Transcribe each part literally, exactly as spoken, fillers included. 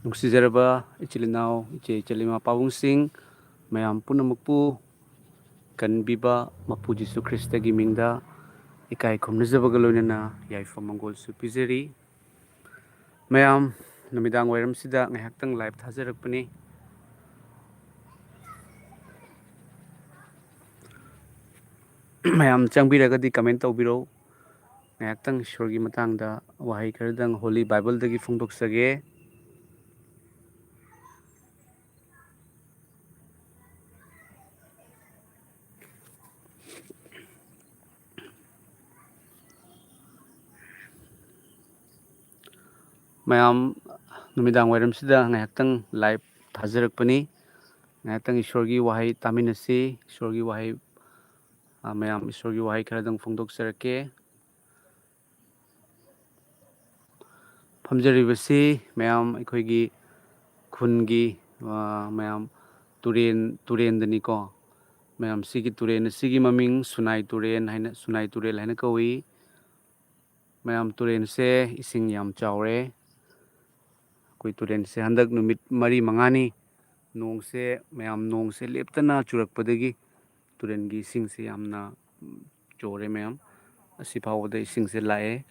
ꯅꯨꯡꯁꯤꯖꯔꯕ ꯏꯆꯤꯜ ꯏꯅꯥꯎ, ꯏꯆꯦ ꯏꯆꯜ, ꯏꯃꯥ ꯄꯥꯕꯨꯡꯁꯤꯡ, ꯃꯌꯥꯝ ꯄꯨꯝꯅꯃꯛꯄꯨ ꯀꯟꯕꯤꯕ ꯃꯄꯨ ꯖꯤꯁꯨ ꯈ꯭ꯔꯤꯁꯇꯒꯤ ꯃꯤꯡꯗ ꯏꯀꯥꯏ ꯈꯨꯝꯅꯖꯕꯒ ꯂꯣꯏꯅꯅ ꯌꯥꯏꯐ ꯃꯪꯒꯣꯜꯁꯨ ꯄꯤꯖꯔꯤ꯫ ꯃꯌꯥꯝ, ꯅꯨꯃꯤꯗꯥꯡ ꯋꯥꯏꯔꯝꯁꯤꯗ ꯉꯥꯏꯍꯥꯛꯇꯪ live ꯊꯥꯖꯔꯛꯄꯅꯤ꯫ ꯃꯌꯥꯝ ꯆꯪꯕꯤꯔꯒꯗꯤ comment ꯇꯧꯕꯤꯔꯛꯎ꯫ ꯉꯥꯏꯍꯥꯛꯇꯪ ꯏꯁꯣꯔꯒꯤ ꯃꯇꯥꯡꯗ ꯋꯥꯍꯩ ꯈꯔꯗꯪ Holy Bible ꯗꯒꯤ ꯐꯣꯡꯗꯣꯛꯆꯒꯦ꯫ ꯃꯌꯥꯝ, ꯅꯨꯃꯤꯗꯥꯡ ꯋꯥꯏꯔꯝꯁꯤꯗ ꯉꯥꯏꯍꯥꯛꯇꯪ live ꯊꯥꯖꯔꯛꯄꯅꯤ꯫ ꯉꯥꯏꯍꯥꯛꯇꯪ ꯏꯁꯣꯔꯒꯤ ꯋꯥꯍꯩ ꯇꯥꯃꯤꯟꯅꯁꯤ꯫ ꯏꯁꯣꯔꯒꯤ ꯋꯥꯍꯩ, ꯑ, ꯃꯌꯥꯝ, ꯏꯁꯣꯔꯒꯤ ꯋꯥꯍꯩ ꯈꯔꯗꯪ ꯐꯣꯡꯗꯣꯛꯆꯔꯛꯀꯦ꯫ ꯐꯝꯖꯔꯤꯕꯁꯤ ꯃꯌꯥꯝ ꯑꯩꯈꯣꯏꯒꯤ ꯈꯨꯟꯒꯤ, ꯑ, ꯃꯌꯥꯝ ꯇꯨꯔꯦꯟ, ꯇꯨꯔꯦꯟꯗꯅꯤꯀꯣ꯫ ꯃꯌꯥꯝ, ꯁꯤꯒꯤ ꯇꯨꯔꯦꯟ ꯑꯁꯤꯒꯤ ꯃꯃꯤꯡ ꯁꯨꯅꯥꯏ ꯇꯨꯔꯦꯟ ꯍꯥꯏꯅ, ꯁꯨꯅꯥꯏ ꯇꯨꯔꯦꯜ ꯍꯥꯏꯅ ꯀꯧꯏ꯫ ꯃꯌꯥꯝ, ꯇꯨꯔꯦꯟꯁꯦ ꯏꯁꯤꯡ ꯌꯥꯝ ꯆꯥꯎꯔꯦ꯫ ꯑꯩꯈꯣꯏ ꯇꯨꯔꯦꯟꯁꯦ ꯍꯟꯗꯛ ꯅꯨꯃꯤꯠ ꯃꯔꯤ ꯃꯉꯥꯅꯤ ꯅꯣꯡꯁꯦ, ꯃꯌꯥꯝ, ꯅꯣꯡꯁꯦ ꯂꯦꯞꯇꯅ ꯆꯨꯔꯛꯄꯗꯒꯤ ꯇꯨꯔꯦꯟꯒꯤ ꯏꯁꯤꯡꯁꯦ ꯌꯥꯝꯅ, ꯎꯝ, ꯆꯣꯔꯦ ꯃꯌꯥꯝ꯫ ꯑꯁꯤ ꯐꯥꯎꯕꯗ ꯏꯁꯤꯡꯁꯦ ꯂꯥꯛꯑꯦ꯫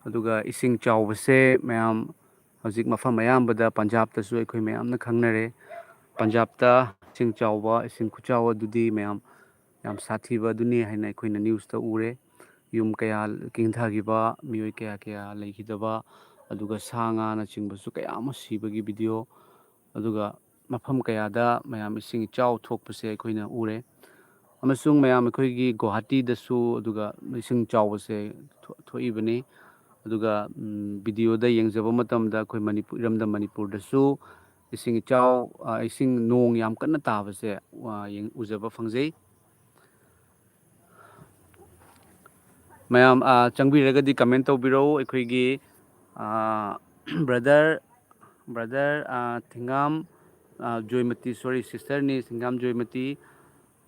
ꯑꯗꯨꯒ ꯏꯁꯤꯡ ꯆꯥꯎꯕꯁꯦ ꯃꯌꯥꯝ ꯍꯧꯖꯤꯛ ꯃꯐꯝ ꯑꯌꯥꯝꯕꯗ ꯄꯟꯖꯥꯕꯇꯁꯨ ꯑꯩꯈꯣꯏ ꯃꯌꯥꯝꯅ ꯈꯪꯅꯔꯦ꯫ ꯄꯟꯖꯥꯕꯇ ꯏꯁꯤꯡ ꯆꯥꯎꯕ, ꯏꯁꯤꯡ ꯈꯨꯆꯥꯎ ꯑꯗꯨꯗꯤ ꯃꯌꯥꯝ ꯌꯥꯝ ꯁꯥꯊꯤꯕ ꯑꯗꯨꯅꯤ ꯍꯥꯏꯅ ꯑꯩꯈꯣꯏꯅ news ꯇ ꯎꯔꯦ꯫ ꯌꯨꯝ ꯀꯌꯥ ꯀꯤꯡꯊꯈꯤꯕ, ꯃꯤꯑꯣꯏ ꯀꯌꯥ ꯀꯌꯥ ꯂꯩꯈꯤꯗꯕ, ꯑꯗꯨꯒ ꯁꯥ ꯉꯥꯅꯆꯤꯡꯕꯁꯨ ꯀꯌꯥ ꯑꯃ ꯁꯤꯕꯒꯤ video, ꯑꯗꯨꯒ ꯃꯐꯝ ꯀꯌꯥꯗ ꯃꯌꯥꯝ ꯏꯁꯤꯡ ꯏꯆꯥꯎ ꯊꯣꯛꯄꯁꯦ ꯑꯩꯈꯣꯏꯅ ꯎꯔꯦ꯫ ꯑꯃꯁꯨꯡ ꯃꯌꯥꯝ ꯑꯩꯈꯣꯏꯒꯤ ꯒꯨꯋꯥꯍꯥꯇꯤꯗꯁꯨ ꯑꯗꯨꯒ ꯏꯁꯤꯡ ꯆꯥꯎꯕꯁꯦ ꯊꯣ-, ꯊꯣꯛꯏꯕꯅꯤ꯫ ꯑꯗꯨꯒ, ꯎꯝ, video ꯗ ꯌꯦꯡꯖꯕ ꯃꯇꯝꯗ ꯑꯩꯈꯣꯏ ꯃꯅꯤꯄꯨꯔ, ꯏꯔꯝꯗꯝ ꯃꯅꯤꯄꯨꯔꯗꯁꯨ ꯏꯁꯤꯡ ꯏꯆꯥꯎ, ꯑ, ꯏꯁꯤꯡ ꯅꯣꯡ ꯌꯥꯝ ꯀꯟꯅ ꯇꯥꯕꯁꯦ, ꯑ, ꯌꯦꯡ-, ꯎꯖꯕ ꯐꯪꯖꯩ꯫ ꯃꯌꯥꯝ, ꯑ, ꯆꯪꯕꯤꯔꯒꯗꯤ comment ꯇꯧꯕꯤꯔꯛꯎ꯫ ꯑꯩꯈꯣꯏꯒꯤ, ꯑ, brother, brother, ꯑ, ꯊꯤꯡꯒꯥꯝ, ꯑ, ꯖꯣꯏꯃꯇꯤ, sorry, sister ꯅꯤ, ꯊꯤꯡꯒꯥꯝ ꯖꯣꯏꯃꯇꯤ,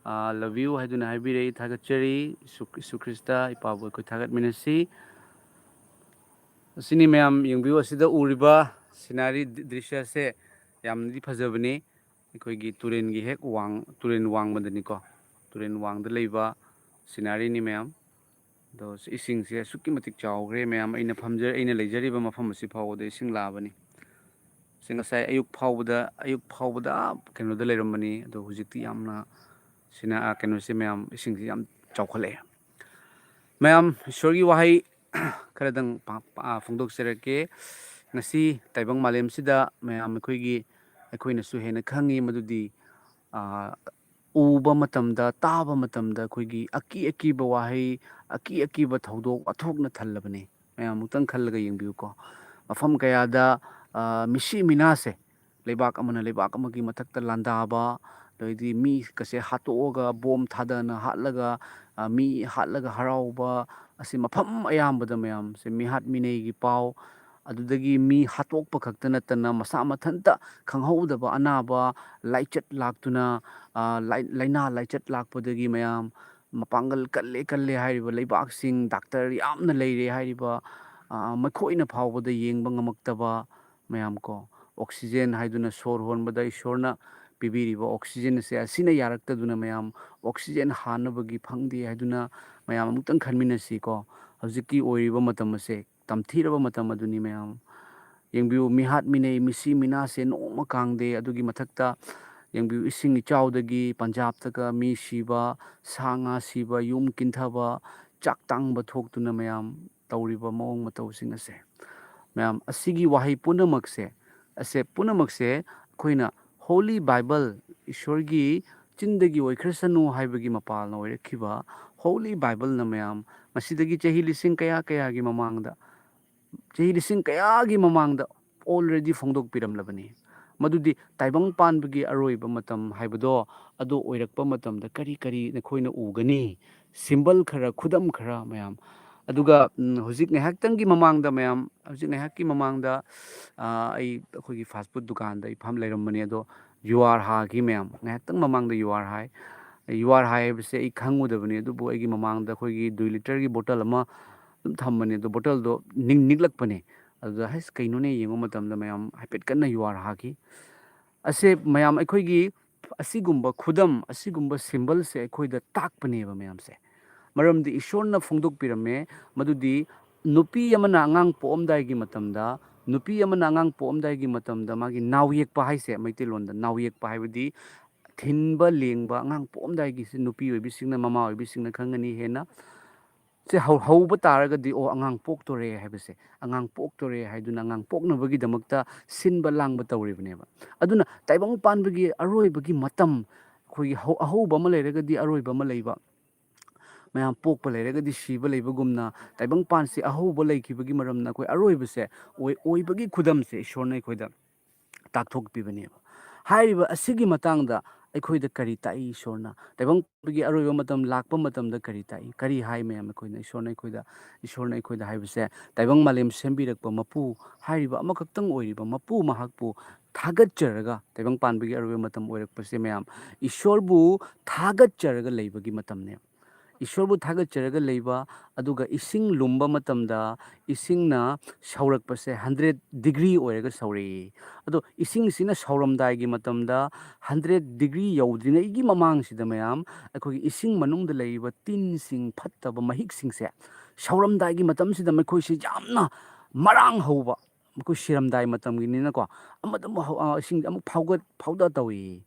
ꯑ, love you ꯍꯥꯏꯗꯨꯅ ꯍꯥꯏꯕꯤꯔꯛꯏ꯫ ꯊꯥꯒꯠꯆꯔꯤ꯫ ꯌꯤꯁꯨ, ꯌꯤꯁꯨ ꯈ꯭ꯔꯤꯁꯇ ꯏꯄꯥꯕꯨ ꯑꯩꯈꯣꯏ ꯊꯥꯒꯠꯃꯤꯟꯅꯁꯤ꯫ ꯑꯁꯤꯅꯤ ꯃꯌꯥꯝ, ꯌꯦꯡꯕꯤꯌꯨ, ꯑꯁꯤꯗ ꯎꯔꯤꯕ ꯁꯤꯅꯔꯤ ꯗ꯭ꯔꯤꯁ꯭ꯌꯁꯦ ꯌꯥꯝꯅꯗꯤ ꯐꯖꯕꯅꯤ꯫ ꯑꯩꯈꯣꯏꯒꯤ ꯇꯨꯔꯦꯟꯒꯤ ꯍꯦꯛ ꯋꯥꯡ ꯇꯨꯔꯦꯟ ꯋꯥꯡꯃꯗꯅꯤꯀꯣ, ꯇꯨꯔꯦꯟ ꯋꯥꯡꯗ ꯂꯩꯕ ꯁꯤꯅꯔꯤꯅꯤ ꯃꯌꯥꯝ꯫ ꯑꯗꯣ ꯏꯁꯤꯡꯁꯦ ꯑꯁꯨꯛꯀꯤ ꯃꯇꯤꯛ ꯆꯥꯎꯈ꯭ꯔꯦ ꯃꯌꯥꯝ꯫ ꯑꯩꯅ ꯐꯝꯖ ꯑꯩꯅ ꯂꯩꯖꯔꯤꯕ ꯃꯐꯝ ꯑꯁꯤ ꯐꯥꯎꯕꯗ ꯏꯁꯤꯡ ꯂꯥꯛꯑꯕꯅꯤ꯫ ꯁꯤ ꯉꯁꯥꯏ ꯑꯌꯨꯛ ꯐꯥꯎꯕꯗ ꯑꯌꯨꯛ ꯐꯥꯎꯕꯗ ꯑꯥ ꯀꯩꯅꯣꯗ ꯂꯩꯔꯝꯕꯅꯤ, ꯑꯗꯣ ꯍꯧꯖꯤꯛꯇꯤ ꯌꯥꯝꯅ ꯁꯤꯅ ꯑꯥ ꯀꯩꯅꯣꯁꯦ ꯃꯌꯥꯝ, ꯏꯁꯤꯡꯁꯤ ꯌꯥꯝ ꯆꯥꯎꯈꯠꯂꯛꯑꯦ꯫ ꯃꯌꯥꯝ, ꯏꯁꯣꯔꯒꯤ ꯋꯥꯍꯩ ꯈꯔꯗꯪ ꯄꯥ- ꯄꯥ- ꯐꯣꯡꯗꯣꯛꯆꯔꯛꯀꯦ꯫ ꯉꯁꯤ ꯇꯥꯏꯕꯪ ꯃꯥꯂꯦꯝꯁꯤꯗ ꯃꯌꯥꯝ ꯑꯩꯈꯣꯏꯒꯤ ꯑꯩꯈꯣꯏꯅꯁꯨ ꯍꯦꯟꯅ ꯈꯪꯉꯤ ꯃꯗꯨꯗꯤ, ꯑꯥ, ꯎꯕ ꯃꯇꯝꯗ, ꯇꯥꯕ ꯃꯇꯝꯗ ꯑꯩꯈꯣꯏꯒꯤ ꯑꯀꯤ ꯑꯀꯤꯕ ꯋꯥꯍꯩ, ꯑꯀꯤ ꯑꯀꯤꯕ ꯊꯧꯗꯣꯛ ꯋꯥꯊꯣꯛꯅ ꯊꯜꯂꯕꯅꯤ꯫ ꯃꯌꯥꯝ ꯑꯃꯨꯛꯇꯪ ꯈꯜꯂꯒ ꯌꯦꯡꯕꯤꯌꯨꯀꯣ꯫ ꯃꯐꯝ ꯀꯌꯥꯗ, ꯑꯥ, ꯃꯤꯁꯤ ꯃꯤꯅꯥꯁꯦ, ꯂꯩꯕꯥꯛ ꯑꯃꯅ ꯂꯩꯕꯥꯛ ꯑꯃꯒꯤ ꯃꯊꯛꯇ ꯂꯥꯟꯗꯥꯕ, ꯑꯗꯩꯗꯤ ꯃꯤꯒꯁꯦ ꯍꯥꯠꯇꯣꯛꯑꯒ ꯕꯣꯝ ꯊꯥꯗꯅ ꯍꯥꯠꯂꯒ, ꯑꯥ, ꯃꯤ ꯍꯥꯠꯂꯒ ꯍꯔꯥꯎꯕ, ꯑꯁꯤ ꯃꯐꯝ ꯑꯌꯥꯝꯕꯗ ꯃꯌꯥꯝꯁꯦ ꯃꯤꯍꯥꯠ ꯃꯤꯅꯩꯒꯤ ꯄꯥꯎ, ꯑꯗꯨꯗꯒꯤ ꯃꯤ ꯍꯥꯠꯇꯣꯛꯄ ꯈꯛꯇ ꯅꯠꯇꯅ ꯃꯁꯥ ꯃꯊꯟꯇ ꯈꯪꯍꯧꯗꯕ ꯑꯅꯥꯕ ꯂꯥꯏꯆꯠ ꯂꯥꯛꯇꯨꯅ, ꯑꯥ, ꯂꯥꯏ-, ꯂꯥꯏꯅꯥ ꯂꯥꯏꯆꯠ ꯂꯥꯛꯄꯗꯒꯤ ꯃꯌꯥꯝ ꯃꯄꯥꯡꯒꯜ ꯀꯜꯂꯦ ꯀꯜꯂꯦ ꯍꯥꯏꯔꯤꯕ ꯂꯩꯕꯥꯛꯁꯤꯡ, ꯗꯥꯛꯇꯔ ꯌꯥꯝꯅ ꯂꯩꯔꯦ ꯍꯥꯏꯔꯤꯕ, ꯑꯥ, ꯃꯈꯣꯏꯅ ꯐꯥꯎꯕꯗ ꯌꯦꯡꯕ ꯉꯝꯃꯛꯇꯕ ꯃꯌꯥꯝ ꯀꯣ, ꯑꯣꯛꯁꯤꯖꯦꯟ ꯍꯥꯏꯗꯨꯅ ꯁꯣꯔ ꯍꯣꯟꯕꯗ ꯏꯁꯣꯔꯅ ꯄꯤꯕꯤꯔꯤꯕ ꯑꯣꯛꯁꯤꯖꯦꯟ ꯑꯁꯦ ꯑꯁꯤꯅ ꯌꯥꯔꯛꯇꯗꯨꯅ ꯃꯌꯥꯝ ꯑꯣꯛꯁꯤꯖꯦꯟ ꯍꯥꯟꯅꯕꯒꯤ ꯐꯪꯗꯦ ꯍꯥꯏꯗꯨꯅ ꯃꯌꯥꯝ ꯑꯃꯨꯛꯇꯪ ꯈꯟꯃꯤꯟꯅꯁꯤ ꯀꯣ꯫ ꯍꯧꯖꯤꯛꯀꯤ ꯑꯣꯏꯔꯤꯕ ꯃꯇꯝ ꯑꯁꯦ ꯇꯝꯊꯤꯔꯕ ꯃꯇꯝ ꯑꯗꯨꯅꯤ ꯃꯌꯥꯝ꯫ ꯌꯦꯡꯕꯤꯌꯨ, ꯃꯤꯍꯥꯠ ꯃꯤꯅꯩ, ꯃꯤꯁꯤ ꯃꯤꯅꯥꯁꯦ ꯅꯣꯡꯃ ꯀꯥꯡꯗꯦ꯫ ꯑꯗꯨꯒꯤ ꯃꯊꯛꯇ ꯌꯦꯡꯕꯤꯌꯨ, ꯏꯁꯤꯡ ꯏꯆꯥꯎꯗꯒꯤ ꯄꯟꯖꯥꯕꯇꯒ ꯃꯤ ꯁꯤꯕ, ꯁꯥ ꯉꯥ ꯁꯤꯕ, ꯌꯨꯝ ꯀꯤꯟꯊꯕ, ꯆꯥꯛ ꯇꯥꯡꯕ ꯊꯣꯛꯇꯨꯅ ꯃꯌꯥꯝ ꯇꯧꯔꯤꯕ ꯃꯑꯣꯡ ꯃꯇꯧꯁꯤꯡ ꯑꯁꯦ꯫ ꯃꯌꯥꯝ, ꯑꯁꯤꯒꯤ ꯋꯥꯍꯩ ꯄꯨꯝꯅꯃꯛꯁꯦ, ꯑꯁꯦ ꯄꯨꯝꯅꯃꯛꯁꯦ ꯑꯩꯈꯣꯏꯅ Holy Bible, ꯏꯁꯣꯔꯒꯤ ꯆꯤꯟꯗꯒꯤ ꯑꯣꯏꯈ꯭ꯔꯁꯅꯨ ꯍꯥꯏꯕꯒꯤ ꯃꯄꯥꯜꯅ ꯑꯣꯏꯔꯛꯈꯤꯕ Holy Bibleꯅ ꯃꯌꯥꯝ, ꯃꯁꯤꯗꯒꯤ ꯆꯍꯤ ꯂꯤꯁꯤꯡ ꯀꯌꯥ ꯀꯌꯥꯒꯤ ꯃꯃꯥꯡꯗ, ꯆꯍꯤ ꯂꯤꯁꯤꯡ ꯀꯌꯥꯒꯤ ꯃꯃꯥꯡꯗ already ꯐꯣꯡꯗꯣꯛꯄꯤꯔꯝꯂꯕꯅꯤ꯫ ꯃꯗꯨꯗꯤ ꯇꯥꯏꯕꯪ ꯄꯥꯟꯕꯒꯤ ꯑꯔꯣꯏꯕ ꯃꯇꯝ ꯍꯥꯏꯕꯗꯣ, ꯑꯗꯨ ꯑꯣꯏꯔꯛꯄ ꯃꯇꯝꯗ ꯀꯔꯤ ꯀꯔꯤ ꯅꯈꯣꯏꯅ ꯎꯒꯅꯤ? Symbol ꯈꯔ, ꯈꯨꯗꯝ ꯈꯔ ꯃꯌꯥꯝ꯫ ꯑꯗꯨꯒ, ꯎꯝ, ꯍꯧꯖꯤꯛ ꯉꯥꯏꯍꯥꯛꯇꯪꯒꯤ ꯃꯃꯥꯡꯗ ꯃꯌꯥꯝ, ꯍꯧꯖꯤꯛ ꯉꯥꯏꯍꯥꯛꯀꯤ ꯃꯃꯥꯡꯗ, ꯑꯥ, ꯑꯩ ꯑꯩꯈꯣꯏꯒꯤ fast food ꯗꯨꯀꯥꯟꯗ ꯑꯩ ꯐꯝ ꯂꯩꯔꯝꯕꯅꯦ, ꯑꯗꯣ ꯌꯨ ꯑꯥꯔ ꯍꯥꯒꯤ ꯃꯌꯥꯝ, ꯉꯥꯏꯍꯥꯛꯇꯪ ꯃꯃꯥꯡꯗ ꯌꯨ ꯑꯥꯔ ꯍꯥꯏ꯫ ꯌꯨ ꯑꯥꯔ ꯍꯥꯏ ꯍꯥꯏꯕꯁꯦ ꯑꯩ ꯈꯪꯉꯨꯗꯕꯅꯤ, ꯑꯗꯨꯕꯨ ꯑꯩꯒꯤ ꯃꯃꯥꯡꯗ ꯑꯩꯈꯣꯏꯒꯤ ꯗꯨꯏ ꯂꯤꯇꯔꯒꯤ ꯕꯣꯇꯜ ꯑꯃ ꯑꯗꯨꯝ ꯊꯝꯕꯅꯦ, ꯑꯗꯣ ꯕꯣꯇꯜꯗꯣ ꯅꯤꯛ-, ꯅꯤꯛꯂꯛꯄꯅꯦ꯫ ꯑꯗꯨꯗ ꯍꯩꯁ ꯀꯩꯅꯣꯅꯦ ꯌꯦꯡꯕ ꯃꯇꯝꯗ ꯃꯌꯥꯝ ꯍꯥꯏꯐꯦꯠ ꯀꯟꯅ ꯌꯨꯍꯥꯔ ꯍꯥꯈꯤ꯫ ꯑꯁꯦ ꯃꯌꯥꯝ ꯑꯩꯈꯣꯏꯒꯤ ꯑꯁꯤꯒꯨꯝꯕ ꯈꯨꯗꯝ, ꯑꯁꯤꯒꯨꯝꯕ ꯁꯤꯝꯕꯜꯁꯦ ꯑꯩꯈꯣꯏꯗ ꯇꯥꯛꯄꯅꯦꯕ ꯃꯌꯥꯝꯁꯦ꯫ ꯃꯔꯝꯗꯤ ꯏꯁꯣꯔꯅ ꯐꯣꯡꯗꯣꯛꯄꯤꯔꯝꯃꯦ ꯃꯗꯨꯗꯤ ꯅꯨꯄꯤ ꯑꯃꯅ ꯑꯉꯥꯡ ꯄꯣꯛꯑꯝꯗꯥꯏꯒꯤ ꯃꯇꯝꯗ, ꯅꯨꯄꯤ ꯑꯃꯅ ꯑꯉꯥꯡ ꯄꯣꯛꯑꯝꯗꯥꯏꯒꯤ ꯃꯇꯝꯗ ꯃꯥꯒꯤ ꯅꯥꯎ ꯌꯦꯛꯄ ꯍꯥꯏꯁꯦ, ꯃꯩꯇꯩꯂꯣꯟꯗ ꯅꯥꯎ ꯌꯦꯛꯄ ꯍꯥꯏꯕꯗꯤ ꯊꯤꯟꯕ ꯂꯦꯡꯕ, ꯑꯉꯥꯡ ꯄꯣꯛꯑꯝꯗꯥꯏꯒꯤꯁꯦ ꯅꯨꯄꯤ ꯑꯣꯏꯕꯤꯁꯤꯡꯅ, ꯃꯃꯥ ꯑꯣꯏꯕꯤꯁꯤꯡꯅ ꯈꯪꯒꯅꯤ ꯍꯦꯟꯅ꯫ ꯁꯦ ꯍꯧ-, ꯍꯧꯕ ꯇꯥꯔꯒꯗꯤ, "ꯑꯣ, ꯑꯉꯥꯡ ꯄꯣꯛꯇꯣꯔꯦ" ꯍꯥꯏꯕꯁꯦ, "ꯑꯉꯥꯡ ꯄꯣꯛꯇꯣꯔꯦ" ꯍꯥꯏꯗꯨꯅ ꯑꯉꯥꯡ ꯄꯣꯛꯅꯕꯒꯤꯗꯃꯛꯇ ꯁꯤꯟꯕ ꯂꯥꯡꯕ ꯇꯧꯔꯤꯕꯅꯦꯕ꯫ ꯑꯗꯨꯅ ꯇꯥꯏꯕꯪ ꯄꯥꯟꯕꯒꯤ ꯑꯔꯣꯏꯕꯒꯤ ꯃꯇꯝ, ꯑꯩꯈꯣꯏꯒꯤ ꯍꯧ-, ꯑꯍꯧꯕ ꯑꯃ ꯂꯩꯔꯒꯗꯤ ꯑꯔꯣꯏꯕ ꯑꯃ ꯂꯩꯕ, ꯃꯌꯥꯝ ꯄꯣꯛꯄ ꯂꯩꯔꯒꯗꯤ ꯁꯤꯕ ꯂꯩꯕꯒꯨꯝꯅ, ꯇꯥꯏꯕꯪ ꯄꯥꯟꯁꯦ ꯑꯍꯧꯕ ꯂꯩꯈꯤꯕꯒꯤ ꯃꯔꯝꯅ ꯑꯩꯈꯣꯏ ꯑꯔꯣꯏꯕꯁꯦ ꯑꯣꯏ-, ꯑꯣꯏꯕꯒꯤ ꯈꯨꯗꯝꯁꯦ ꯏꯁꯣꯔꯅ ꯑꯩꯈꯣꯏꯗ ꯇꯥꯛꯊꯣꯛꯄꯤꯕꯅꯦꯕ꯫ ꯍꯥꯏꯔꯤꯕ ꯑꯁꯤꯒꯤ ꯃꯇꯥꯡꯗ ꯑꯩꯈꯣꯏꯗ ꯀꯔꯤ ꯇꯥꯛꯏ ꯏꯁꯣꯔꯅ? ꯇꯥꯏꯕꯪ ꯄꯥꯟꯕꯒꯤ ꯑꯔꯣꯏꯕ ꯃꯇꯝ ꯂꯥꯛꯄ ꯃꯇꯝꯗ ꯀꯔꯤ ꯇꯥꯛꯏ? ꯀꯔꯤ ꯍꯥꯏ ꯃꯌꯥꯝ ꯑꯩꯈꯣꯏꯅ? ꯏꯁꯣꯔꯅ ꯑꯩꯈꯣꯏꯗ, ꯏꯁꯣꯔꯅ ꯑꯩꯈꯣꯏꯗ ꯍꯥꯏꯕꯁꯦ, ꯇꯥꯏꯕꯪ ꯃꯥꯂꯦꯝ ꯁꯦꯝꯕꯤꯔꯛꯄ ꯃꯄꯨ ꯍꯥꯏꯔꯤꯕ ꯑꯃꯈꯛꯇꯪ ꯑꯣꯏꯔꯤꯕ ꯃꯄꯨ ꯃꯍꯥꯛꯄꯨ ꯊꯥꯒꯠꯆꯔꯒ, ꯇꯥꯏꯕꯪ ꯄꯥꯟꯕꯒꯤ ꯑꯔꯣꯏꯕ ꯃꯇꯝ ꯑꯣꯏꯔꯛꯄꯁꯦ ꯃꯌꯥꯝ ꯏꯁꯣꯔꯕꯨ ꯊꯥꯒꯠꯆꯔꯒ ꯂꯩꯕꯒꯤ ꯃꯇꯝꯅꯦꯕ꯫ ꯏꯁꯣꯔꯕꯨ ꯊꯥꯒꯠꯆꯔꯒ ꯂꯩꯕ, ꯑꯗꯨꯒ ꯏꯁꯤꯡ ꯂꯨꯝꯕ ꯃꯇꯝꯗ ꯏꯁꯤꯡꯅ ꯁꯧꯔꯛꯄꯁꯦ ꯍꯟꯗ꯭ꯔꯦꯠ ꯗꯤꯒ꯭ꯔꯤ ꯑꯣꯏꯔꯒ ꯁꯧꯔꯛꯏ꯫ ꯑꯗꯣ ꯏꯁꯤꯡꯁꯤꯅ ꯁꯧꯔꯝꯗꯥꯏꯒꯤ ꯃꯇꯝꯗ, ꯍꯟꯗ꯭ꯔꯦꯠ ꯗꯤꯒ꯭ꯔꯤ ꯌꯧꯗ꯭ꯔꯤꯉꯩꯒꯤ ꯃꯃꯥꯡꯁꯤꯗ ꯃꯌꯥꯝ, ꯑꯩꯈꯣꯏꯒꯤ ꯏꯁꯤꯡ ꯃꯅꯨꯡꯗ ꯂꯩꯔꯤꯕ ꯇꯤꯟꯁꯤꯡ, ꯐꯠꯇꯕ ꯃꯍꯤꯛꯁꯤꯡꯁꯦ ꯁꯧꯔꯝꯗꯥꯏꯒꯤ ꯃꯇꯝꯁꯤꯗ ꯃꯈꯣꯏꯁꯦ ꯌꯥꯝꯅ ꯃꯔꯥꯡ ꯍꯧꯕ, ꯃꯈꯣꯏ ꯁꯤꯔꯝꯗꯥꯏ ꯃꯇꯝꯒꯤꯅꯤꯅꯀꯣ, ꯑꯃꯗ ꯑꯃꯨꯛ ꯍꯧ-, ꯑ, ꯏꯁꯤꯡꯁꯦ ꯑꯃꯨꯛ ꯐꯥꯎꯒꯠ-, ꯐꯥꯎꯗ ꯇꯧꯏ꯫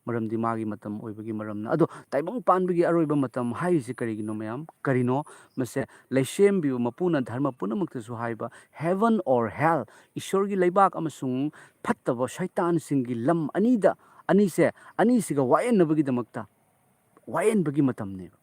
ꯃꯔꯝꯗꯤ ꯃꯥꯒꯤ ꯃꯇꯝ ꯑꯣꯏꯕꯒꯤ ꯃꯔꯝꯅ꯫ ꯑꯗꯣ ꯇꯥꯏꯕꯪ ꯄꯥꯟꯕꯒꯤ ꯑꯔꯣꯏꯕ ꯃꯇꯝ ꯍꯥꯏꯔꯤꯁꯤ ꯀꯔꯤꯒꯤꯅꯣ ꯃꯌꯥꯝ? ꯀꯔꯤꯅꯣ? ꯃꯁꯦ ꯂꯩꯁꯦꯝꯕꯤꯕ ꯃꯄꯨꯅ ꯙꯔꯃ ꯄꯨꯝꯅꯃꯛꯇꯁꯨ ꯍꯥꯏꯕ, heaven or hell, ꯏꯁꯣꯔꯒꯤ ꯂꯩꯕꯥꯛ ꯑꯃꯁꯨꯡ ꯐꯠꯇꯕ ꯁꯩꯇꯥꯟꯁꯤꯡꯒꯤ ꯂꯝ ꯑꯅꯤꯗ, ꯑꯅꯤꯁꯦ, ꯑꯅꯤꯁꯤꯒ ꯋꯥꯌꯦꯟꯅꯕꯒꯤꯗꯃꯛꯇ ꯋꯥꯌꯦꯟꯕꯒꯤ ꯃꯇꯝꯅꯦꯕ꯫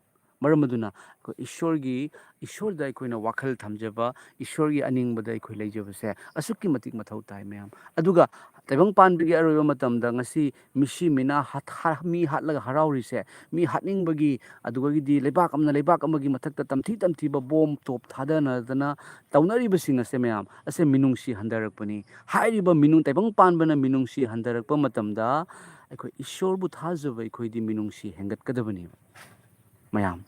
ꯃꯔꯝ ꯑꯗꯨꯅ ꯑꯩꯈꯣꯏ ꯏꯁꯣꯔꯒꯤ, ꯏꯁꯣꯔꯗ ꯑꯩꯈꯣꯏꯅ ꯋꯥꯈꯜ ꯊꯝꯖꯕ, ꯏꯁꯣꯔꯒꯤ ꯑꯅꯤꯡꯕꯗ ꯑꯩꯈꯣꯏ ꯂꯩꯖꯕꯁꯦ ꯑꯁꯨꯛꯀꯤ ꯃꯇꯤꯛ ꯃꯊꯧ ꯇꯥꯏ ꯃꯌꯥꯝ꯫ ꯑꯗꯨꯒ ꯇꯥꯏꯕꯪ ꯄꯥꯟꯕꯒꯤ ꯑꯔꯣꯏꯕ ꯃꯇꯝꯗ ꯉꯁꯤ ꯃꯤꯁꯤ ꯃꯤꯅꯥ ꯍꯥꯠ-, ꯍꯥ-, ꯃꯤ ꯍꯥꯠꯂꯒ ꯍꯔꯥꯎꯔꯤꯁꯦ, ꯃꯤ ꯍꯥꯠꯅꯤꯡꯕꯒꯤ, ꯑꯗꯨꯗꯒꯤꯗꯤ ꯂꯩꯕꯥꯛ ꯑꯃꯅ ꯂꯩꯕꯥꯛ ꯑꯃꯒꯤ ꯃꯊꯛꯇ ꯇꯝꯊꯤ ꯇꯝꯊꯤꯕ ꯕꯣꯝ ꯇꯣꯞ ꯊꯥꯗꯅꯗꯅ ꯇꯧꯅꯔꯤꯕꯁꯤꯡ ꯑꯁꯦ ꯃꯌꯥꯝ ꯑꯁꯦ ꯃꯤꯅꯨꯡꯁꯤ ꯍꯟꯊꯔꯛꯄꯅꯤ꯫ ꯍꯥꯏꯔꯤꯕ ꯃꯤꯅꯨꯡ-, ꯇꯥꯏꯕꯪ ꯄꯥꯟꯕꯅ ꯃꯤꯅꯨꯡꯁꯤ ꯍꯟꯊꯔꯛꯄ ꯃꯇꯝꯗ ꯑꯩꯈꯣꯏ ꯏꯁꯣꯔꯕꯨ ꯊꯥꯖꯕ ꯑꯩꯈꯣꯏꯗꯤ ꯃꯤꯅꯨꯡꯁꯤ ꯍꯦꯟꯒꯠꯀꯗꯕꯅꯦꯕ ꯃꯌꯥꯝ꯫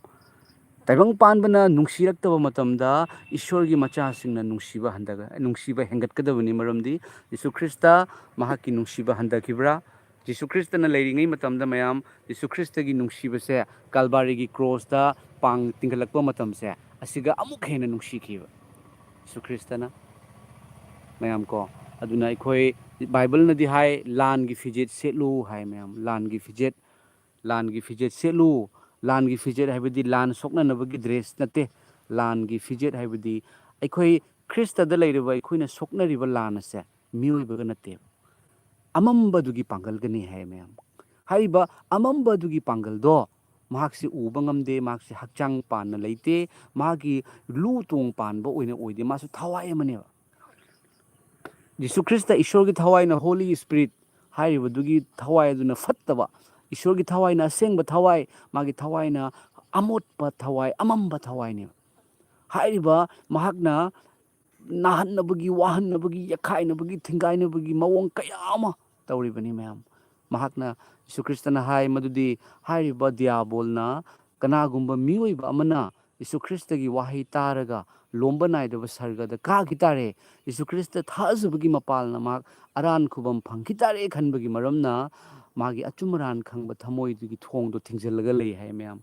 ꯇꯥꯏꯕꯪ ꯄꯥꯟꯕꯅ ꯅꯨꯡꯁꯤꯔꯛꯇꯕ ꯃꯇꯝꯗ ꯏꯁꯣꯔꯒꯤ ꯃꯆꯥꯁꯤꯡꯅ ꯅꯨꯡꯁꯤꯕ ꯍꯟꯊ-, ꯅꯨꯡꯁꯤꯕ ꯍꯦꯟꯒꯠꯀꯗꯕꯅꯤ꯫ ꯃꯔꯝꯗꯤ ꯖꯤꯁꯨ ꯈ꯭ꯔꯤꯁꯇ ꯃꯍꯥꯛꯀꯤ ꯅꯨꯡꯁꯤꯕ ꯍꯟꯊꯈꯤꯕ꯭ꯔꯥ? ꯖꯤꯁꯨ ꯈ꯭ꯔꯤꯁꯇꯅ ꯂꯩꯔꯤꯉꯩ ꯃꯇꯝꯗ ꯃꯌꯥꯝ ꯖꯤꯁꯨ ꯈ꯭ꯔꯤꯁꯇꯒꯤ ꯅꯨꯡꯁꯤꯕꯁꯦ ꯀꯥꯜꯕꯥꯔꯤꯒꯤ ꯀ꯭ꯔꯣꯁꯇ ꯄꯥꯡ ꯇꯤꯡꯈꯠꯂꯛꯄ ꯃꯇꯝꯁꯦ ꯑꯁꯤꯒ ꯑꯃꯨꯛ ꯍꯦꯟꯅ ꯅꯨꯡꯁꯤꯈꯤꯕ ꯖꯤꯁꯨ ꯈ꯭ꯔꯤꯁꯇꯅ ꯃꯌꯥꯝ ꯀꯣ꯫ ꯑꯗꯨꯅ ꯑꯩꯈꯣꯏ ꯕꯥꯏꯕꯜꯅꯗꯤ ꯍꯥꯏ, "ꯂꯥꯟꯒꯤ ꯐꯤꯖꯦꯠ ꯁꯦꯠꯂꯨ" ꯍꯥꯏ ꯃꯌꯥꯝ, "ꯂꯥꯟꯒꯤ ꯐꯤꯖꯦꯠ, ꯂꯥꯟꯒꯤ ꯐꯤꯖꯦꯠ ꯁꯦꯠꯂꯨ"꯫ ꯂꯥꯟꯒꯤ ꯐꯤꯖꯦꯠ ꯍꯥꯏꯕꯗꯤ ꯂꯥꯟ ꯁꯣꯛꯅꯅꯕꯒꯤ ꯗ꯭ꯔꯦꯁ ꯅꯠꯇꯦ꯫ ꯂꯥꯟꯒꯤ ꯐꯤꯖꯦꯠ ꯍꯥꯏꯕꯗꯤ ꯑꯩꯈꯣꯏ ꯈ꯭ꯔꯤꯁꯇꯗ ꯂꯩꯔꯤꯕ ꯑꯩꯈꯣꯏꯅ ꯁꯣꯛꯅꯔꯤꯕ ꯂꯥꯟ ꯑꯁꯦ ꯃꯤꯑꯣꯏꯕꯒ ꯅꯠꯇꯦꯕ, ꯑꯃꯝꯕꯗꯨꯒꯤ ꯄꯥꯡꯒꯜꯒꯅꯤ ꯍꯥꯏ ꯃꯌꯥꯝ꯫ ꯍꯥꯏꯔꯤꯕ ꯑꯃꯝꯕꯗꯨꯒꯤ ꯄꯥꯡꯒꯜꯗꯣ ꯃꯍꯥꯛꯁꯤ ꯎꯕ ꯉꯝꯗꯦ, ꯃꯍꯥꯛꯁꯤ ꯍꯛꯆꯥꯡ ꯄꯥꯟꯅ ꯂꯩꯇꯦ, ꯃꯥꯒꯤ ꯂꯨ ꯇꯣꯡ ꯄꯥꯟꯕ ꯑꯣꯏꯅ ꯑꯣꯏꯗꯦ, ꯃꯥꯁꯨ ꯊꯋꯥꯏ ꯑꯃꯅꯦꯕ꯫ ꯖꯤꯁꯨ ꯈ꯭ꯔꯤꯁꯇ ꯏꯁꯣꯔꯒꯤ ꯊꯋꯥꯏꯅ, Holy Spirit ꯍꯥꯏꯔꯤꯕꯗꯨꯒꯤ ꯊꯋꯥꯏ ꯑꯗꯨꯅ ꯐꯠꯇꯕ, ꯏꯁꯣꯔꯒꯤ ꯊꯋꯥꯏꯅ ꯑꯁꯦꯡꯕ ꯊꯋꯥꯏ, ꯃꯥꯒꯤ ꯊꯋꯥꯏꯅ ꯑꯃꯣꯠꯄ ꯊꯋꯥꯏ, ꯑꯃꯝꯕ ꯊꯋꯥꯏꯅꯦꯕ꯫ ꯍꯥꯏꯔꯤꯕ ꯃꯍꯥꯛꯅ ꯅꯥꯍꯟꯅꯕꯒꯤ, ꯋꯥꯍꯟꯅꯕꯒꯤ, ꯌꯦꯛꯈꯥꯏꯅꯕꯒꯤ, ꯊꯤꯡꯒꯥꯏꯅꯕꯒꯤ ꯃꯑꯣꯡ ꯀꯌꯥ ꯑꯃ ꯇꯧꯔꯤꯕꯅꯤ ꯃꯌꯥꯝ꯫ ꯃꯍꯥꯛꯅ, ꯖꯤꯁꯨ ꯈ꯭ꯔꯤꯁꯇꯅ ꯍꯥꯏ ꯃꯗꯨꯗꯤ ꯍꯥꯏꯔꯤꯕ ꯗꯤꯌꯥꯕꯣꯜꯅ ꯀꯅꯥꯒꯨꯝꯕ ꯃꯤꯑꯣꯏꯕ ꯑꯃꯅ ꯖꯤꯁꯨ ꯈ꯭ꯔꯤꯁꯇꯒꯤ ꯋꯥꯍꯩ ꯇꯥꯔꯒ ꯂꯣꯝꯕ ꯅꯥꯏꯗꯕ ꯁꯔꯒꯗ ꯀꯥꯈꯤ ꯇꯥꯔꯦ, ꯖꯤꯁꯨ ꯈ꯭ꯔꯤꯁꯇ ꯊꯥꯖꯕꯒꯤ ꯃꯄꯥꯜꯅ ꯃꯍꯥꯛ ꯑꯔꯥꯟ ꯈꯨꯕꯝ ꯐꯪꯈꯤ ꯇꯥꯔꯦ ꯈꯟꯕꯒꯤ ꯃꯔꯝꯅ ꯃꯥꯒꯤ ꯑꯆꯨꯝ ꯑꯔꯥꯟ ꯈꯪꯕ ꯊꯃꯣꯏꯗꯨꯒꯤ ꯊꯣꯡꯗꯣ ꯊꯤꯡꯖꯤꯜꯂꯒ ꯂꯩ ꯍꯥꯏ ꯃꯌꯥꯝ꯫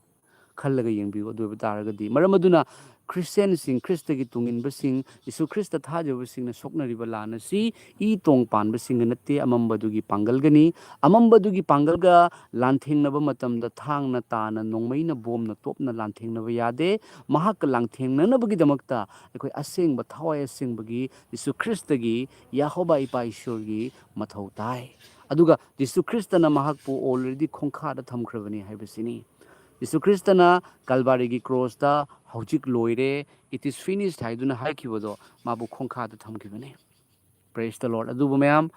ꯈꯜꯂꯒ ꯌꯦꯡꯕꯤꯌꯨ꯫ ꯑꯗꯨ ꯑꯣꯏꯕ ꯇꯥꯔꯒꯗꯤ, ꯃꯔꯝ ꯑꯗꯨꯅ ꯈ꯭ꯔꯤꯁꯇꯤꯌꯥꯟꯁꯤꯡ, ꯈ꯭ꯔꯤꯁꯇꯒꯤ ꯇꯨꯡ ꯏꯟꯕꯁꯤꯡ, ꯖꯤꯁꯨ ꯈ꯭ꯔꯤꯁꯇ ꯊꯥꯖꯕꯁꯤꯡꯅ ꯁꯣꯛꯅꯔꯤꯕ ꯂꯥꯟ ꯑꯁꯤ ꯏ ꯇꯣꯡ ꯄꯥꯟꯕꯁꯤꯡꯒ ꯅꯠꯇꯦ, ꯑꯃꯝꯕꯗꯨꯒꯤ ꯄꯥꯡꯒꯜꯒꯅꯤ꯫ ꯑꯃꯝꯕꯗꯨꯒꯤ ꯄꯥꯡꯒꯜꯒ ꯂꯥꯟꯊꯦꯡꯅꯕ ꯃꯇꯝꯗ ꯊꯥꯡꯅ, ꯇꯥꯅ, ꯅꯣꯡꯃꯩꯅ, ꯕꯣꯝꯅ, ꯇꯣꯞꯅ ꯂꯥꯟꯊꯦꯡꯅꯕ ꯌꯥꯗꯦ꯫ ꯃꯍꯥꯛꯀ ꯂꯥꯟꯊꯦꯡꯅꯅꯕꯒꯤꯗꯃꯛꯇ ꯑꯩꯈꯣꯏ ꯑꯁꯦꯡꯕ, ꯊꯋꯥꯏ ꯑꯁꯦꯡꯕꯒꯤ ꯖꯤꯁꯨ ꯈ꯭ꯔꯤꯁꯇꯒꯤ, ꯌꯦꯍꯣꯕꯥ ꯏꯄꯥ ꯏꯁꯣꯔꯒꯤ ꯃꯊꯧ ꯇꯥꯏ꯫ ꯑꯗꯨꯒ ꯖꯤꯁꯨ ꯈ꯭ꯔꯤꯁꯇꯅ ꯃꯍꯥꯛꯄꯨ already ꯈꯣꯡꯈꯥꯗ ꯊꯝꯈ꯭ꯔꯕꯅꯤ ꯍꯥꯏꯕꯁꯤꯅꯤ꯫ ꯖꯤꯁꯨ ꯈ꯭ꯔꯤꯁꯇꯅ ꯀꯜꯕꯥꯔꯤꯒꯤ ꯀ꯭ꯔꯣꯁꯇ "ꯍꯧꯖꯤꯛ ꯂꯣꯏꯔꯦ, it is finished" ꯍꯥꯏꯗꯨꯅ ꯍꯥꯏꯈꯤꯕꯗꯣ ꯃꯥꯕꯨ ꯈꯣꯡꯈꯥꯗ ꯊꯝꯈꯤꯕꯅꯤ꯫ Praise the Lord꯫ ꯑꯗꯨꯕꯨ ꯃꯌꯥꯝ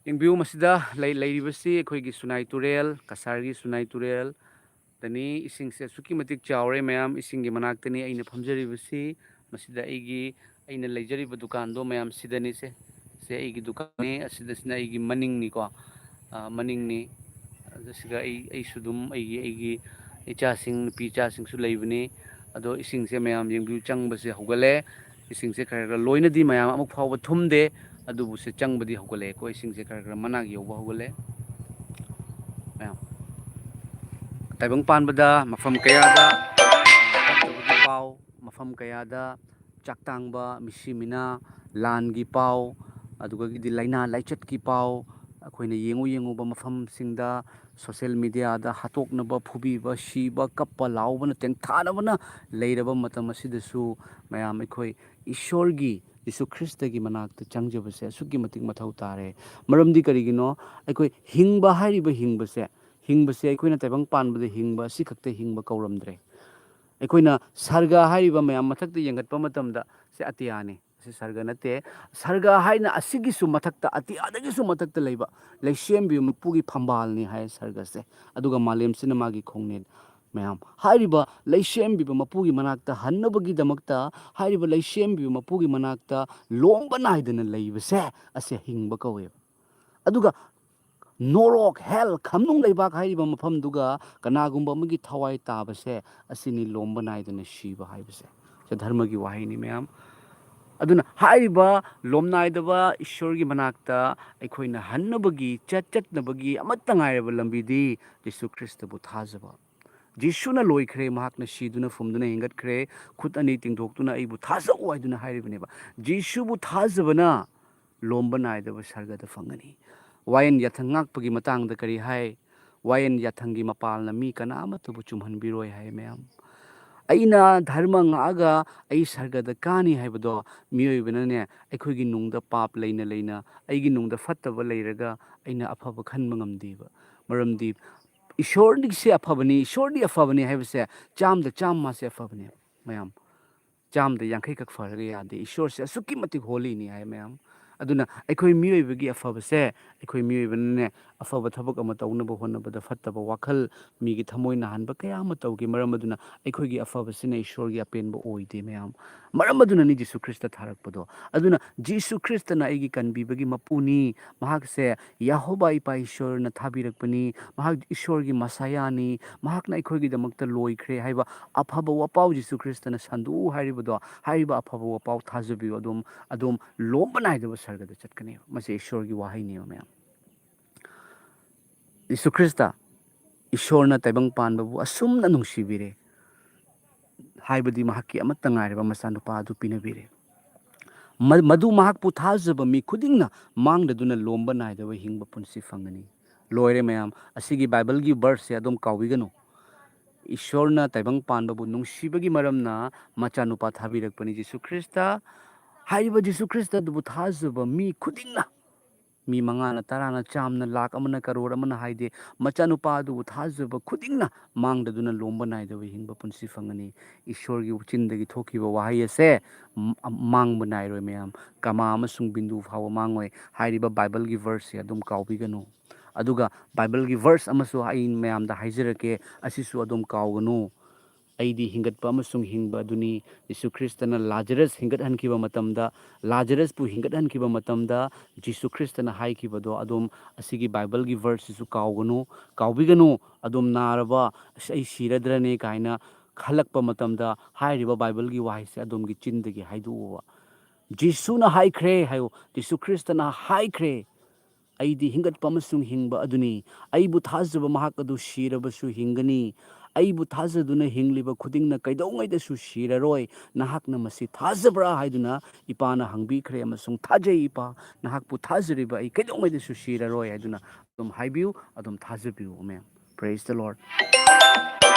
ꯌꯦꯡꯕꯤꯌꯨ, ꯃꯁꯤꯗ ꯂꯩ-, ꯂꯩꯔꯤꯕꯁꯤ ꯑꯩꯈꯣꯏꯒꯤ ꯁꯨꯅꯥꯏ ꯇꯨꯔꯦꯜ, ꯀꯁꯥꯔꯒꯤ ꯁꯨꯅꯥꯏ ꯇꯨꯔꯦꯜꯗꯅꯤ꯫ ꯏꯁꯤꯡꯁꯦ ꯑꯁꯨꯛꯀꯤ ꯃꯇꯤꯛ ꯆꯥꯎꯔꯦ ꯃꯌꯥꯝ꯫ ꯏꯁꯤꯡꯒꯤ ꯃꯅꯥꯛꯇꯅꯤ ꯑꯩꯅ ꯐꯝꯖꯔꯤꯕꯁꯤ꯫ ꯃꯁꯤꯗ ꯑꯩꯒꯤ, ꯑꯩꯅ ꯂꯩꯖꯔꯤꯕ ꯗꯨꯀꯥꯟꯗꯣ ꯃꯌꯥꯝ ꯁꯤꯗꯅꯤꯁꯦ꯫ ꯁꯦ ꯑꯩꯒꯤ ꯗꯨꯀꯥꯟꯅꯤ, ꯑꯁꯤꯗꯁꯤꯅ ꯑꯩꯒꯤ ꯃꯅꯤꯡꯅꯤꯀꯣ꯫ ꯑ, ꯃꯅꯤꯡꯅꯤ꯫ ꯑꯗ ꯁꯤꯗ ꯑꯩ, ꯑꯩꯁꯨ ꯑꯗꯨꯝ ꯑꯩꯒꯤ, ꯑꯩꯒꯤ ꯏꯆꯥꯁꯤꯡ, ꯅꯨꯄꯤ ꯏꯆꯥꯁꯤꯡꯁꯨ ꯂꯩꯕꯅꯤ꯫ ꯑꯗꯣ ꯏꯁꯤꯡꯁꯦ ꯃꯌꯥꯝ ꯌꯦꯡꯕꯤꯌꯨ, ꯆꯪꯕꯁꯦ ꯍꯧꯒꯠꯂꯦ꯫ ꯏꯁꯤꯡꯁꯦ ꯈꯔ ꯈꯔ, ꯂꯣꯏꯅꯗꯤ ꯃꯌꯥꯝ ꯑꯃꯨꯛ ꯐꯥꯎꯕ ꯊꯨꯝꯗꯦ, ꯑꯗꯨꯕꯨ ꯁꯦ ꯆꯪꯕꯗꯤ ꯍꯧꯒꯠꯂꯛꯑꯦꯀꯣ꯫ ꯏꯁꯤꯡꯁꯦ ꯈꯔ ꯈꯔ ꯃꯅꯥꯛ ꯌꯧꯕ ꯍꯧꯒꯠꯂꯦ꯫ ꯃꯌꯥꯝ ꯇꯥꯏꯕꯪ ꯄꯥꯟꯕꯗ ꯃꯐꯝ ꯀꯌꯥꯗ ꯐꯠꯇꯕꯒꯤ ꯄꯥꯎ, ꯃꯐꯝ ꯀꯌꯥꯗ ꯆꯥꯛ ꯇꯥꯡꯕ, ꯃꯤꯁꯤ ꯃꯤꯅꯥ, ꯂꯥꯟꯒꯤ ꯄꯥꯎ, ꯑꯗꯨꯗꯒꯤꯗꯤ ꯂꯥꯏꯅꯥ ꯂꯥꯏꯆꯠꯀꯤ ꯄꯥꯎ, ꯑꯩꯈꯣꯏꯅ ꯌꯦꯡꯉꯨ ꯌꯦꯡꯉꯨꯕ ꯃꯐꯝꯁꯤꯡꯗ ꯁꯣꯁꯦꯜ ꯃꯦꯗꯤꯌꯥꯗ ꯍꯥꯠꯇꯣꯛꯅꯕ, ꯐꯨꯕꯤꯕ, ꯁꯤꯕ, ꯀꯞꯄ, ꯂꯥꯎꯕꯅ ꯇꯦꯡꯊꯥꯅꯕꯅ ꯂꯩꯔꯕ ꯃꯇꯝ ꯑꯁꯤꯗꯁꯨ ꯃꯌꯥꯝ ꯑꯩꯈꯣꯏ ꯏꯁꯣꯔꯒꯤ, ꯖꯤꯁꯨ ꯈ꯭ꯔꯤꯁꯇꯒꯤ ꯃꯅꯥꯛꯇ ꯆꯪꯖꯕꯁꯦ ꯑꯁꯨꯛꯀꯤ ꯃꯇꯤꯛ ꯃꯊꯧ ꯇꯥꯔꯦ꯫ ꯃꯔꯝꯗꯤ ꯀꯔꯤꯒꯤꯅꯣ? ꯑꯩꯈꯣꯏ ꯍꯤꯡꯕ ꯍꯥꯏꯔꯤꯕ ꯍꯤꯡꯕꯁꯦ, ꯍꯤꯡꯕꯁꯦ ꯑꯩꯈꯣꯏꯅ ꯇꯥꯏꯕꯪ ꯄꯥꯟꯕꯗ ꯍꯤꯡꯕ ꯑꯁꯤ ꯈꯛꯇ ꯍꯤꯡꯕ ꯀꯧꯔꯝꯗ꯭ꯔꯦ꯫ ꯑꯩꯈꯣꯏꯅ ꯁꯔꯒ ꯍꯥꯏꯔꯤꯕ ꯃꯌꯥꯝ ꯃꯊꯛꯇ ꯌꯦꯡꯈꯠꯄ ꯃꯇꯝꯗ ꯁꯤ ꯑꯇꯤꯌꯥꯅꯤ, ꯁꯤ ꯁꯔꯒ ꯅꯠꯇꯦ꯫ ꯁꯔꯒ ꯍꯥꯏꯅ ꯑꯁꯤꯒꯤꯁꯨ ꯃꯊꯛꯇ, ꯑꯇꯤꯌꯥꯗꯒꯤꯁꯨ ꯃꯊꯛꯇ ꯂꯩꯕ ꯂꯩꯁꯦꯝꯕꯤꯕ ꯃꯄꯨꯒꯤ ꯐꯝꯕꯥꯜꯅꯤ ꯍꯥꯏ ꯁꯔꯒꯁꯦ꯫ ꯑꯗꯨꯒ ꯃꯥꯂꯦꯝꯁꯤꯅ ꯃꯥꯒꯤ ꯈꯣꯡꯅꯦꯟ꯫ ꯃꯌꯥꯝ ꯍꯥꯏꯔꯤꯕ ꯂꯩꯁꯦꯝꯕꯤꯕ ꯃꯄꯨꯒꯤ ꯃꯅꯥꯛꯇ ꯍꯟꯅꯕꯒꯤꯗꯃꯛꯇ, ꯍꯥꯏꯔꯤꯕ ꯂꯩꯁꯦꯝꯕꯤꯕ ꯃꯄꯨꯒꯤ ꯃꯅꯥꯛꯇ ꯂꯣꯝꯕ ꯅꯥꯏꯗꯅ ꯂꯩꯕꯁꯦ, ꯑꯁꯦ ꯍꯤꯡꯕ ꯀꯧꯋꯦꯕ꯫ ꯑꯗꯨꯒ ꯅꯣꯔꯣꯛ, ꯍꯦꯜ, ꯈꯝꯅꯨꯡ ꯂꯩꯕꯥꯛ ꯍꯥꯏꯔꯤꯕ ꯃꯐꯝꯗꯨꯒ ꯀꯅꯥꯒꯨꯝꯕ ꯑꯃꯒꯤ ꯊꯋꯥꯏ ꯇꯥꯕꯁꯦ, ꯑꯁꯤꯅꯤ ꯂꯣꯝꯕ ꯅꯥꯏꯗꯅ ꯁꯤꯕ ꯍꯥꯏꯕꯁꯦ꯫ ꯁꯤ ꯙꯔꯃꯒꯤ ꯋꯥꯍꯩꯅꯤ ꯃꯌꯥꯝ꯫ ꯑꯗꯨꯅ ꯍꯥꯏꯔꯤꯕ ꯂꯣꯝꯅꯥꯏꯗꯕ ꯏꯁꯣꯔꯒꯤ ꯃꯅꯥꯛꯇ ꯑꯩꯈꯣꯏꯅ ꯍꯟꯅꯕꯒꯤ, ꯆꯠ-, ꯆꯠꯅꯕꯒꯤ ꯑꯃꯠꯇ ꯉꯥꯏꯔꯕ ꯂꯝꯕꯤꯗꯤ ꯖꯤꯁꯨ ꯈ꯭ꯔꯤꯁꯇꯕꯨ ꯊꯥꯖꯕ꯫ ꯖꯤꯁꯨꯅ ꯂꯣꯏꯈ꯭ꯔꯦ, ꯃꯍꯥꯛꯅ ꯁꯤꯗꯨꯅ ꯐꯨꯝꯗꯨꯅ ꯍꯦꯟꯒꯠꯈ꯭ꯔꯦ, ꯈꯨꯠ ꯑꯅꯤ ꯇꯤꯡꯊꯣꯛꯇꯨꯅ ꯑꯩꯕꯨ ꯊꯥꯖꯧ ꯍꯥꯏꯗꯨꯅ ꯍꯥꯏꯔꯤꯕꯅꯦꯕ꯫ ꯖꯤꯁꯨꯕꯨ ꯊꯥꯖꯕꯅ ꯂꯣꯝꯕ ꯅꯥꯏꯗꯕ ꯁꯔꯒꯗ ꯐꯪꯒꯅꯤ꯫ ꯋꯥꯌꯦꯟ ꯌꯥꯊꯪ ꯉꯥꯛꯄꯒꯤ ꯃꯇꯥꯡꯗ ꯀꯔꯤ ꯍꯥꯏ? ꯋꯥꯌꯦꯟ ꯌꯥꯊꯪꯒꯤ ꯃꯄꯥꯜꯅ ꯃꯤ ꯀꯅꯥ ꯑꯃꯠꯇꯕꯨ ꯆꯨꯝꯍꯟꯕꯤꯔꯣꯏ ꯍꯥꯏ ꯃꯌꯥꯝ꯫ ꯑꯩꯅ ꯙꯔꯃ ꯉꯥꯛꯑꯒ ꯑꯩ ꯁꯔꯒꯗ ꯀꯥꯅꯤ ꯍꯥꯏꯕꯗꯣ ꯃꯤꯑꯣꯏꯕꯅꯅꯦ, ꯑꯩꯈꯣꯏꯒꯤ ꯅꯨꯡꯗ ꯄꯥꯞ ꯂꯩꯅ ꯂꯩꯅ, ꯑꯩꯒꯤ ꯅꯨꯡꯗ ꯐꯠꯇꯕ ꯂꯩꯔꯒ ꯑꯩꯅ ꯑꯐꯕ ꯈꯟꯕ ꯉꯝꯗꯦꯕ꯫ ꯃꯔꯝꯗꯤ ꯏꯁꯣꯔꯗꯤꯁꯦ ꯑꯐꯕꯅꯤ, ꯏꯁꯣꯔꯗꯤ ꯑꯐꯕꯅꯤ ꯍꯥꯏꯕꯁꯦ ꯆꯥꯝꯗ ꯆꯥꯝꯃꯁꯦ ꯑꯐꯕꯅꯦ ꯃꯌꯥꯝ꯫ ꯆꯥꯝꯗ ꯌꯥꯡꯈꯩ ꯈꯛ ꯐꯔꯒ ꯌꯥꯗꯦ꯫ ꯏꯁꯣꯔꯁꯦ ꯑꯁꯨꯛꯀꯤ ꯃꯇꯤꯛ ꯍꯣꯂꯤꯅꯤ ꯍꯥꯏ ꯃꯌꯥꯝ꯫ ꯑꯗꯨꯅ ꯑꯩꯈꯣꯏ ꯃꯤꯑꯣꯏꯕꯒꯤ ꯑꯐꯕꯁꯦ, ꯑꯩꯈꯣꯏ ꯃꯤꯑꯣꯏꯕꯅꯅꯦ, ꯑꯐꯕ ꯊꯕꯛ ꯑꯃ ꯇꯧꯅꯕ ꯍꯣꯠꯅꯕꯗ ꯐꯠꯇꯕ ꯋꯥꯈꯜ, ꯃꯤꯒꯤ ꯊꯃꯣꯏ ꯅꯥꯍꯟꯕ ꯀꯌꯥ ꯑꯃ ꯇꯧꯈꯤ꯫ ꯃꯔꯝ ꯑꯗꯨꯅ ꯑꯩꯈꯣꯏꯒꯤ ꯑꯐꯕꯁꯤꯅ ꯏꯁꯣꯔꯒꯤ ꯑꯄꯦꯟꯕ ꯑꯣꯏꯗꯦ ꯃꯌꯥꯝ꯫ ꯃꯔꯝ ꯑꯗꯨꯅꯅꯤ ꯖꯤꯁꯨ ꯈ꯭ꯔꯤꯁꯇ ꯊꯥꯔꯛꯄꯗꯣ꯫ ꯑꯗꯨꯅ ꯖꯤꯁꯨ ꯈ꯭ꯔꯤꯁꯇꯅ ꯑꯩꯒꯤ ꯀꯟꯕꯤꯕꯒꯤ ꯃꯄꯨꯅꯤ, ꯃꯍꯥꯛꯁꯦ ꯌꯦꯍꯣꯕꯥ ꯏꯄꯥ ꯏꯁꯣꯔꯅ ꯊꯥꯕꯤꯔꯛꯄꯅꯤ, ꯃꯍꯥꯛ ꯏꯁꯣꯔꯒꯤ ꯃꯁꯥꯌꯥꯅꯤ, ꯃꯍꯥꯛꯅ ꯑꯩꯈꯣꯏꯒꯤꯗꯃꯛꯇ ꯂꯣꯏꯈ꯭ꯔꯦ ꯍꯥꯏꯕ ꯑꯐꯕ ꯋꯥꯄꯥꯎ ꯖꯤꯁꯨ ꯈ꯭ꯔꯤꯁꯇꯅ ꯁꯟꯗꯣꯛꯎ ꯍꯥꯏꯔꯤꯕꯗꯣ, ꯍꯥꯏꯔꯤꯕ ꯑꯐꯕ ꯋꯥꯄꯥꯎ ꯊꯥꯖꯕꯤꯌꯨ꯫ ꯑꯗꯨꯝ, ꯑꯗꯨꯝ ꯂꯣꯝꯕ ꯅꯥꯏꯗꯕ ꯁꯔꯒꯗ ꯆꯠꯀꯅꯦꯕ꯫ ꯃꯁꯤ ꯏꯁꯣꯔꯒꯤ ꯋꯥꯍꯩꯅꯦꯕ, ꯃꯌꯥꯝ꯫ ꯖꯤꯁꯨ ꯈ꯭ꯔꯤꯁꯇ, ꯏꯁꯣꯔꯅ ꯇꯥꯏꯕꯪ ꯄꯥꯟꯕꯕꯨ ꯑꯁꯨꯝꯅ ꯅꯨꯡꯁꯤꯕꯤꯔꯦ ꯍꯥꯏꯕꯗꯤ ꯃꯍꯥꯛꯀꯤ ꯑꯃꯠꯇ ꯉꯥꯏꯔꯕ ꯃꯆꯥꯅꯨꯄꯥ ꯑꯗꯨ ꯄꯤꯅꯕꯤꯔꯦ꯫ ꯃ-, ꯃꯗꯨ ꯃꯍꯥꯛꯄꯨ ꯊꯥꯖꯕ ꯃꯤ ꯈꯨꯗꯤꯡꯅ ꯃꯥꯡꯗꯗꯨꯅ ꯂꯣꯝꯕ ꯅꯥꯏꯗꯕ ꯍꯤꯡꯕ ꯄꯨꯟꯁꯤ ꯐꯪꯒꯅꯤ꯫ ꯂꯣꯏꯔꯦ ꯃꯌꯥꯝ, ꯑꯁꯤꯒꯤ ꯕꯥꯏꯕꯜꯒꯤ ꯚꯔꯁꯁꯦ ꯑꯗꯨꯝ ꯀꯥꯎꯕꯤꯒꯅꯨ꯫ ꯏꯁꯣꯔꯅ ꯇꯥꯏꯕꯪ ꯄꯥꯟꯕꯕꯨ ꯅꯨꯡꯁꯤꯕꯒꯤ ꯃꯔꯝꯅ ꯃꯆꯥꯅꯨꯄꯥ ꯊꯥꯕꯤꯔꯛꯄꯅꯤ ꯖꯤꯁꯨ ꯈ꯭ꯔꯤꯁꯇ꯫ ꯍꯥꯏꯔꯤꯕ ꯖꯤꯁꯨ ꯈ꯭ꯔꯤꯁꯇ ꯑꯗꯨꯕꯨ ꯊꯥꯖꯕ ꯃꯤ ꯈꯨꯗꯤꯡꯅ, ꯃꯤ ꯃꯉꯥꯅ, ꯇꯔꯥꯅ, ꯆꯥꯝꯅ, ꯂꯥꯛ ꯑꯃꯅ, ꯀꯔꯣꯔ ꯑꯃꯅ ꯍꯥꯏꯗꯦ, ꯃꯆꯥꯅꯨꯄꯥ ꯑꯗꯨꯕꯨ ꯊꯥꯖꯕ ꯈꯨꯗꯤꯡꯅ ꯃꯥꯡꯗꯗꯨꯅ ꯂꯣꯝꯕ ꯅꯥꯏꯗꯕ ꯍꯤꯡꯕ ꯄꯨꯟꯁꯤ ꯐꯪꯒꯅꯤ꯫ ꯏꯁꯣꯔꯒꯤ ꯆꯤꯟꯗꯒꯤ ꯊꯣꯛꯈꯤꯕ ꯋꯥꯍꯩ ꯑꯁꯦ ꯃ-, ꯃꯥꯡꯕ ꯅꯥꯏꯔꯣꯏ ꯃꯌꯥꯝ꯫ ꯀꯃꯥ ꯑꯃꯁꯨꯡ ꯕꯤꯟꯗꯨ ꯐꯥꯎꯕ ꯃꯥꯡꯉꯣꯏ꯫ ꯍꯥꯏꯔꯤꯕ ꯕꯥꯏꯕꯜꯒꯤ ꯚꯔꯁꯁꯦ ꯑꯗꯨꯝ ꯀꯥꯎꯕꯤꯒꯅꯨ꯫ ꯑꯗꯨꯒ ꯕꯥꯏꯕꯜꯒꯤ ꯚꯔꯁ ꯑꯃꯁꯨ ꯑꯩ ꯃꯌꯥꯝꯗ ꯍꯥꯏꯖꯔꯛꯀꯦ, ꯑꯁꯤꯁꯨ ꯑꯗꯨꯝ ꯀꯥꯎꯒꯅꯨ꯫ "ꯑꯩꯗꯤ ꯍꯤꯡꯒꯠꯄ ꯑꯃꯁꯨꯡ ꯍꯤꯡꯕ ꯑꯗꯨꯅꯤ"꯫ ꯖꯤꯁꯨ ꯈ꯭ꯔꯤꯁꯇꯅ ꯂꯥꯖꯔꯁ ꯍꯤꯡꯒꯠꯍꯟꯈꯤꯕ ꯃꯇꯝꯗ, ꯂꯥꯖꯔꯁꯄꯨ ꯍꯤꯡꯒꯠꯍꯟꯈꯤꯕ ꯃꯇꯝꯗ ꯖꯤꯁꯨ ꯈ꯭ꯔꯤꯁꯇꯅ ꯍꯥꯏꯈꯤꯕꯗꯣ ꯑꯗꯨꯝ ꯑꯁꯤꯒꯤ ꯕꯥꯏꯕꯜꯒꯤ ꯚꯔꯁꯁꯤꯁꯨ ꯀꯥꯎꯒꯅꯨ, ꯀꯥꯎꯕꯤꯒꯅꯨ꯫ ꯑꯗꯨꯝ ꯅꯥꯔꯕ, "ꯑꯁ, ꯑꯩ ꯁꯤꯔꯗ꯭ꯔꯅꯦ" ꯀꯥꯏꯅ ꯈꯜꯂꯛꯄ ꯃꯇꯝꯗ ꯍꯥꯏꯔꯤꯕ ꯕꯥꯏꯕꯜꯒꯤ ꯋꯥꯍꯩꯁꯦ ꯑꯗꯣꯝꯒꯤ ꯆꯤꯟꯗꯒꯤ ꯍꯥꯏꯗꯣꯛꯎꯕ꯫ ꯖꯤꯁꯨꯅ ꯍꯥꯏꯈ꯭ꯔꯦ ꯍꯥꯏꯌꯨ, ꯖꯤꯁꯨ ꯈ꯭ꯔꯤꯁꯇꯅ ꯍꯥꯏꯈ꯭ꯔꯦ, "ꯑꯩꯗꯤ ꯍꯤꯡꯒꯠꯄ ꯑꯃꯁꯨꯡ ꯍꯤꯡꯕ ꯑꯗꯨꯅꯤ꯫ ꯑꯩꯕꯨ ꯊꯥꯖꯕ ꯃꯍꯥꯛ ꯑꯗꯨ ꯁꯤꯔꯕꯁꯨ ꯍꯤꯡꯒꯅꯤ꯫ ꯑꯩꯕꯨ ꯊꯥꯖꯗꯨꯅ ꯍꯤꯡꯂꯤꯕ ꯈꯨꯗꯤꯡꯅ ꯀꯩꯗꯧꯉꯩꯗꯁꯨ ꯁꯤꯔꯔꯣꯏ꯫ ꯅꯍꯥꯛꯅ ꯃꯁꯤ ꯊꯥꯖꯕ꯭ꯔꯥ?" ꯍꯥꯏꯗꯨꯅ ꯏꯄꯥꯅ ꯍꯪꯕꯤꯈ꯭ꯔꯦ ꯑꯃꯁꯨꯡ ꯊꯥꯖꯩ, ꯏꯄꯥ, ꯅꯍꯥꯛꯄꯨ ꯊꯥꯖꯔꯤꯕ ꯑꯩ ꯀꯩꯗꯧꯉꯩꯗꯁꯨ ꯁꯤꯔꯔꯣꯏ ꯍꯥꯏꯗꯨꯅ ꯑꯗꯨꯝ ꯍꯥꯏꯕꯤꯌꯨ, ꯑꯗꯨꯝ ꯊꯥꯖꯕꯤꯌꯨ, ꯃꯌꯥꯝ꯫ Praise the Lord꯫